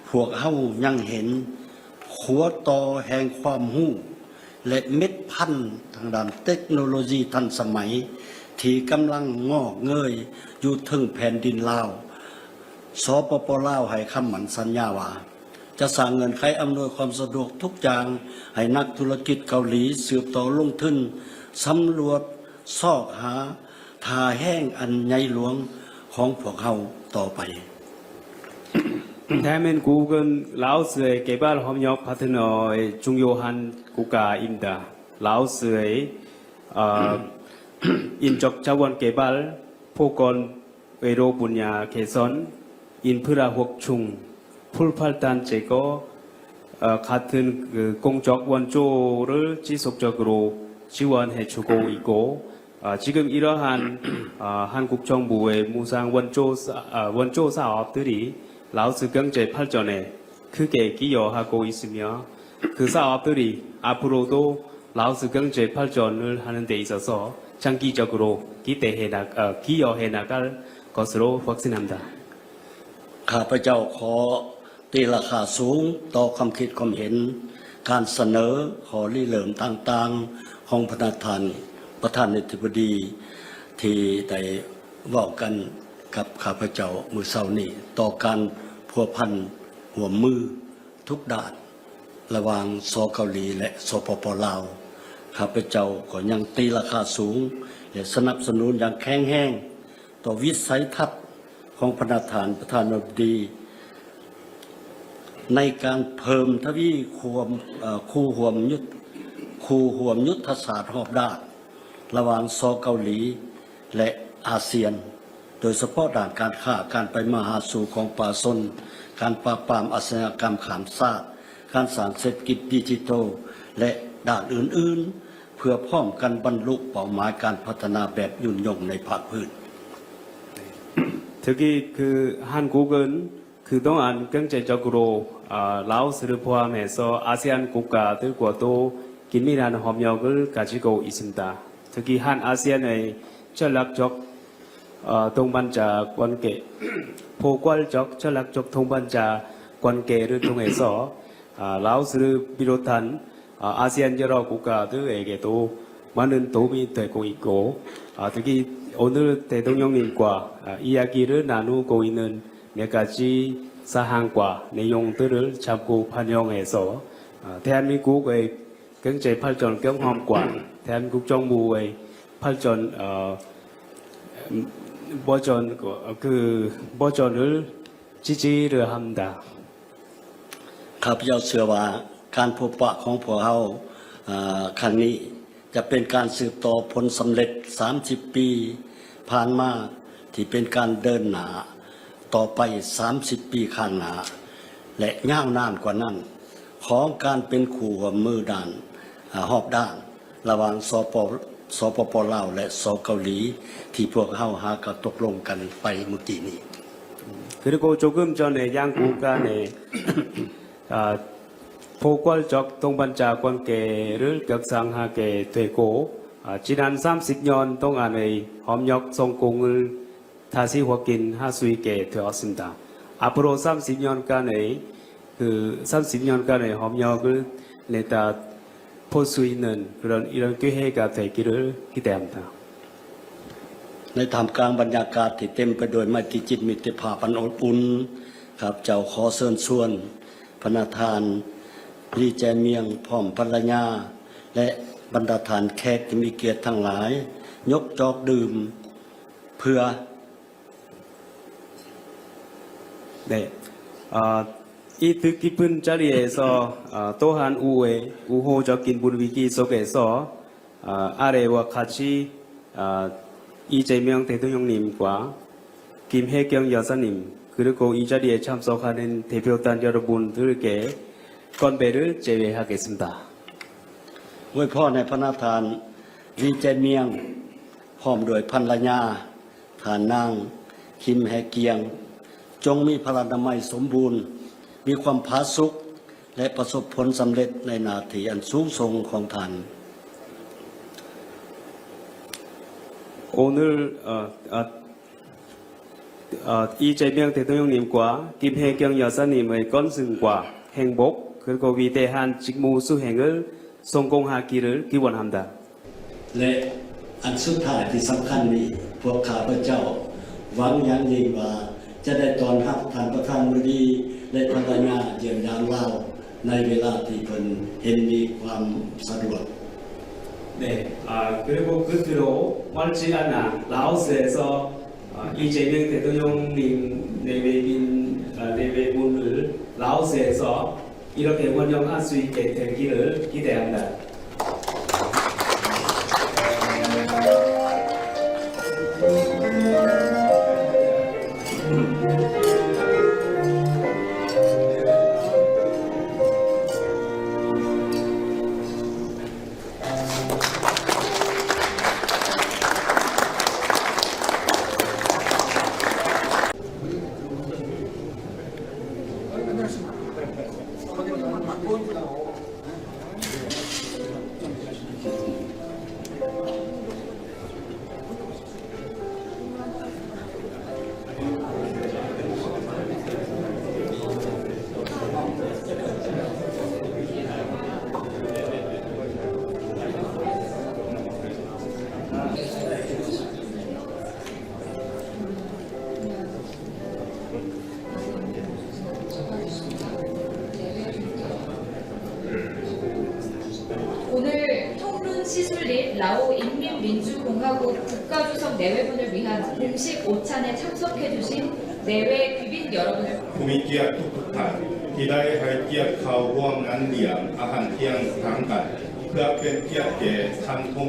ພວກເຮົາຍັງເຫັນຂົວຕໍ່ແຫ່ງຄວາມຮູ້ ແລະ ເມັດພັນທາງດ້ານເຕັກໂນໂລຊີທັນສະໄໝ ທີ່ກຳລັງງອກເງີຍຢູ່ເທິງແຜ່ນດິນລາວ. ສປປ ລາວ ໃຫ້ຄຳໝັ້ນສັນຍາວ່າ ຈະສ້າງເງື່ອນໄຂອຳນວຍຄວາມສະດວກທຸກຢ່າງໃຫ້ນັກທຸລະກິດເກົາຫຼີສືບຕໍ່ລົງທຶນສຳຫຼວດຊອກຫາທ່າແຮງອັນໃຫຍ່ຫຼວງຂອງພວກເຮົາຕໍ່ໄປ. Thaimin kugen Laos ơi, kebal hom yok pathen ơi, chung yo han kuka imda. Laos ơi, 어, 인적 자원 개발, 보건, 의료 분야 개선, 인프라 확충, 불 발단 제거, 어, 같은 그 공적 원조를 지속적으로 지원해 주고 있고, 어, 지금 이러한, 어, 한국 정부의 무상 원조 사-, 어, 원조 사업들이 라오스 경제 발전에 크게 기여하고 있으며, 그 사업들이 앞으로도 라오스 경제 발전을 하는 데 있어서 장기적으로 기대해 나-, 어, 기여해 나갈 것으로 확신합니다. ຂ້າພະເຈົ້າຂໍຕີລາຄາສູງຕໍ່ຄວາມຄິດຄວາມເຫັນ ການສະເໜີຂໍ້ລິເລີ່ມຕ່າງໆຂອງພະນະທ່ານປະທານາທິບໍດີ ທີ່ໄດ້ເວົ້າກັນກັບຂ້າພະເຈົ້າມື້ເຊົ້ານີ້ ຕໍ່ການພົວພັນຮ່ວມມືທຸກດ້ານ ລະຫວ່າງ ສ ເກົາຫຼີ ແລະ ສປປ ລາວ. ຂ້າພະເຈົ້າກໍຍັງຕີລາຄາສູງ ແລະ ສະໜັບສະໜູນຢ່າງແຂງແຮງຕໍ່ວິໄສທັດຂອງພະນະທ່ານປະທານາທິບໍດີ ໃນການເພີ່ມທະວີຄວາມ, ເອີ, ຄູ່ຮ່ວມຍຸດ, ຄູ່ຮ່ວມຍຸດທະສາດຮອບດ້ານ ລະຫວ່າງ ສ ເກົາຫຼີ ແລະ ອາຊຽນ, ໂດຍສະເພາະດ້ານການຄ້າ, ການໄປມາຫາສູ່ຂອງປະຊາຊົນ, ການປາບປາມອາຊະຍາກຳຂ້າມຊາດ, ການສ້າງເສດຖະກິດດິຈິໂຕ ແລະ ດ້ານອື່ນໆ ເພື່ອພ້ອມກັນບັນລຸເປົ້າໝາຍການພັດທະນາແບບຍືນຍົງໃນພາກພື້ນ. Thưa quý, 그 한국은 그동안 경제적으로, 아, 라오스를 포함해서 아세안 국가들과도 긴밀한 협력을 가지고 있습니다. 특히 한아세안의 전략적, 어, 동반자 관계, 포괄적 전략적 동반자 관계를 통해서, 아, 라오스를 비롯한 아, 아세안 여러 국가들에게도 많은 도움이 되고 있고, 아, 특히 오늘 대통령님과, 아, 이야기를 나누고 있는 몇 가지 사항과 내용들을 자꾸 반영해서, 아, 대한민국의 경제 발전 경험과 대한민국 정부의 발전, 어, 음, 버전, 그, 그 버전을 지지를 합니다. ຂ້າພະເຈົ້າເຊື່ອວ່າການພົບປະຂອງພວກເຮົາ, ເອີ, ຄັ້ງນີ້ຈະເປັນການສືບຕໍ່ຜົນສຳເລັດສາມສິບປີຜ່ານມາ ທີ່ເປັນການເດີນໜ້າຕໍ່ໄປສາມສິບປີຂ້າງໜ້າ ແລະ ຍາວນານກວ່ານັ້ນ ຂອງການເປັນຄູ່ຮ່ວມມືດ້ານ, ເອີ, ຮອບດ້ານ ລະຫວ່າງ ສປ, ສປປ ລາວ ແລະ ສ ເກົາຫຼີ ທີ່ພວກເຮົາຫາກໍຕົກລົງກັນໄປມື້ກີ້ນີ້. 그리고 조금 전에 양국 간의, 아, 포괄적 동반자 관계를 격상하게 되고, 아, 지난 삼십 년 동안의 협력 성공을 다시 확인할 수 있게 되었습니다. 앞으로 삼십 년간의, 그, 삼십 년간의 협력을 내다 볼 수 있는 그런, 이런 기회가 되기를 기대합니다. ໃນທ່າມກາງບັນຍາກາດທີ່ເຕັມໄປດ້ວຍໄມຕີຈິດມິດຕະພາບອັນອົບອຸ່ນ, ຂ້າພະເຈົ້າຂໍເຊີນຊວນພະນະທ່ານ ລີ ແຈມຽງ ພ້ອມພັນລະຍາ ແລະ ບັນດາທ່ານແຂກທີ່ມີກຽດທັງຫຼາຍ ຍົກຈອກດື່ມ 네. 어, 이 뜻깊은 자리에서, 어, 또한 우호의 우호적인 분위기 속에서, 어, 아래와 같이, 어, 이재명 대통령님과 김혜경 여사님, 그리고 이 자리에 참석하는 대표단 여러분들께 건배를 제외하겠습니다. ອວຍພອນໃຫ້ພະນະທ່ານ ລີ ແຈມຽງ ພ້ອມດ້ວຍພັນລະຍາ ທ່ານນາງ ຄິມ ແຮກຽງ ຈົ່ງມີພະລານາໄມສົມບູນ, ມີຄວາມຜາສຸກ ແລະ ປະສົບຜົນສຳເລັດໃນໜ້າທີ່ອັນສູງສົ່ງຂອງທ່ານ. 오늘, 어, 어, 어, 이재명 대통령님과 김혜경 여사님의 건승과 행복, 그리고 위대한 직무 수행을 성공하기를 기원합니다. ແລະ ອັນສຸດທ້າຍທີ່ສຳຄັນນີ້ ພວກຂ້າພະເຈົ້າຫວັງຢ່າງຍິ່ງວ່າຈະໄດ້ຕ້ອນຮັບທ່ານປະທານາທິບໍດີ ແລະ ພັນລະຍາຢ້ຽມຢາມລາວ ໃນເວລາທີ່ເພິ່ນເຫັນມີຄວາມສະດວກ. 네, 아, 그리고 끝으로 멀지 않아 라오스에서, 아, 이재명 대통령님 내외빈 어, 내외 오늘 라오스에서 이렇게 원형 안수에 대기를 기대합니다. 오늘 통론 시술인 라오 인민민주공화국 국가주석 내외분을 위한 공식 오찬에 참석해주신 내외 귀빈 여러분을 ຜູ້ມີກຽດທຸກໆທ່ານ ທີ່ໄດ້ໃຫ້ກຽດເຂົ້າຮ່ວມງານລ້ຽງອາຫານທ່ຽງທາງການ ເພື່ອເປັນກຽດແກ່ທ່ານຜູ້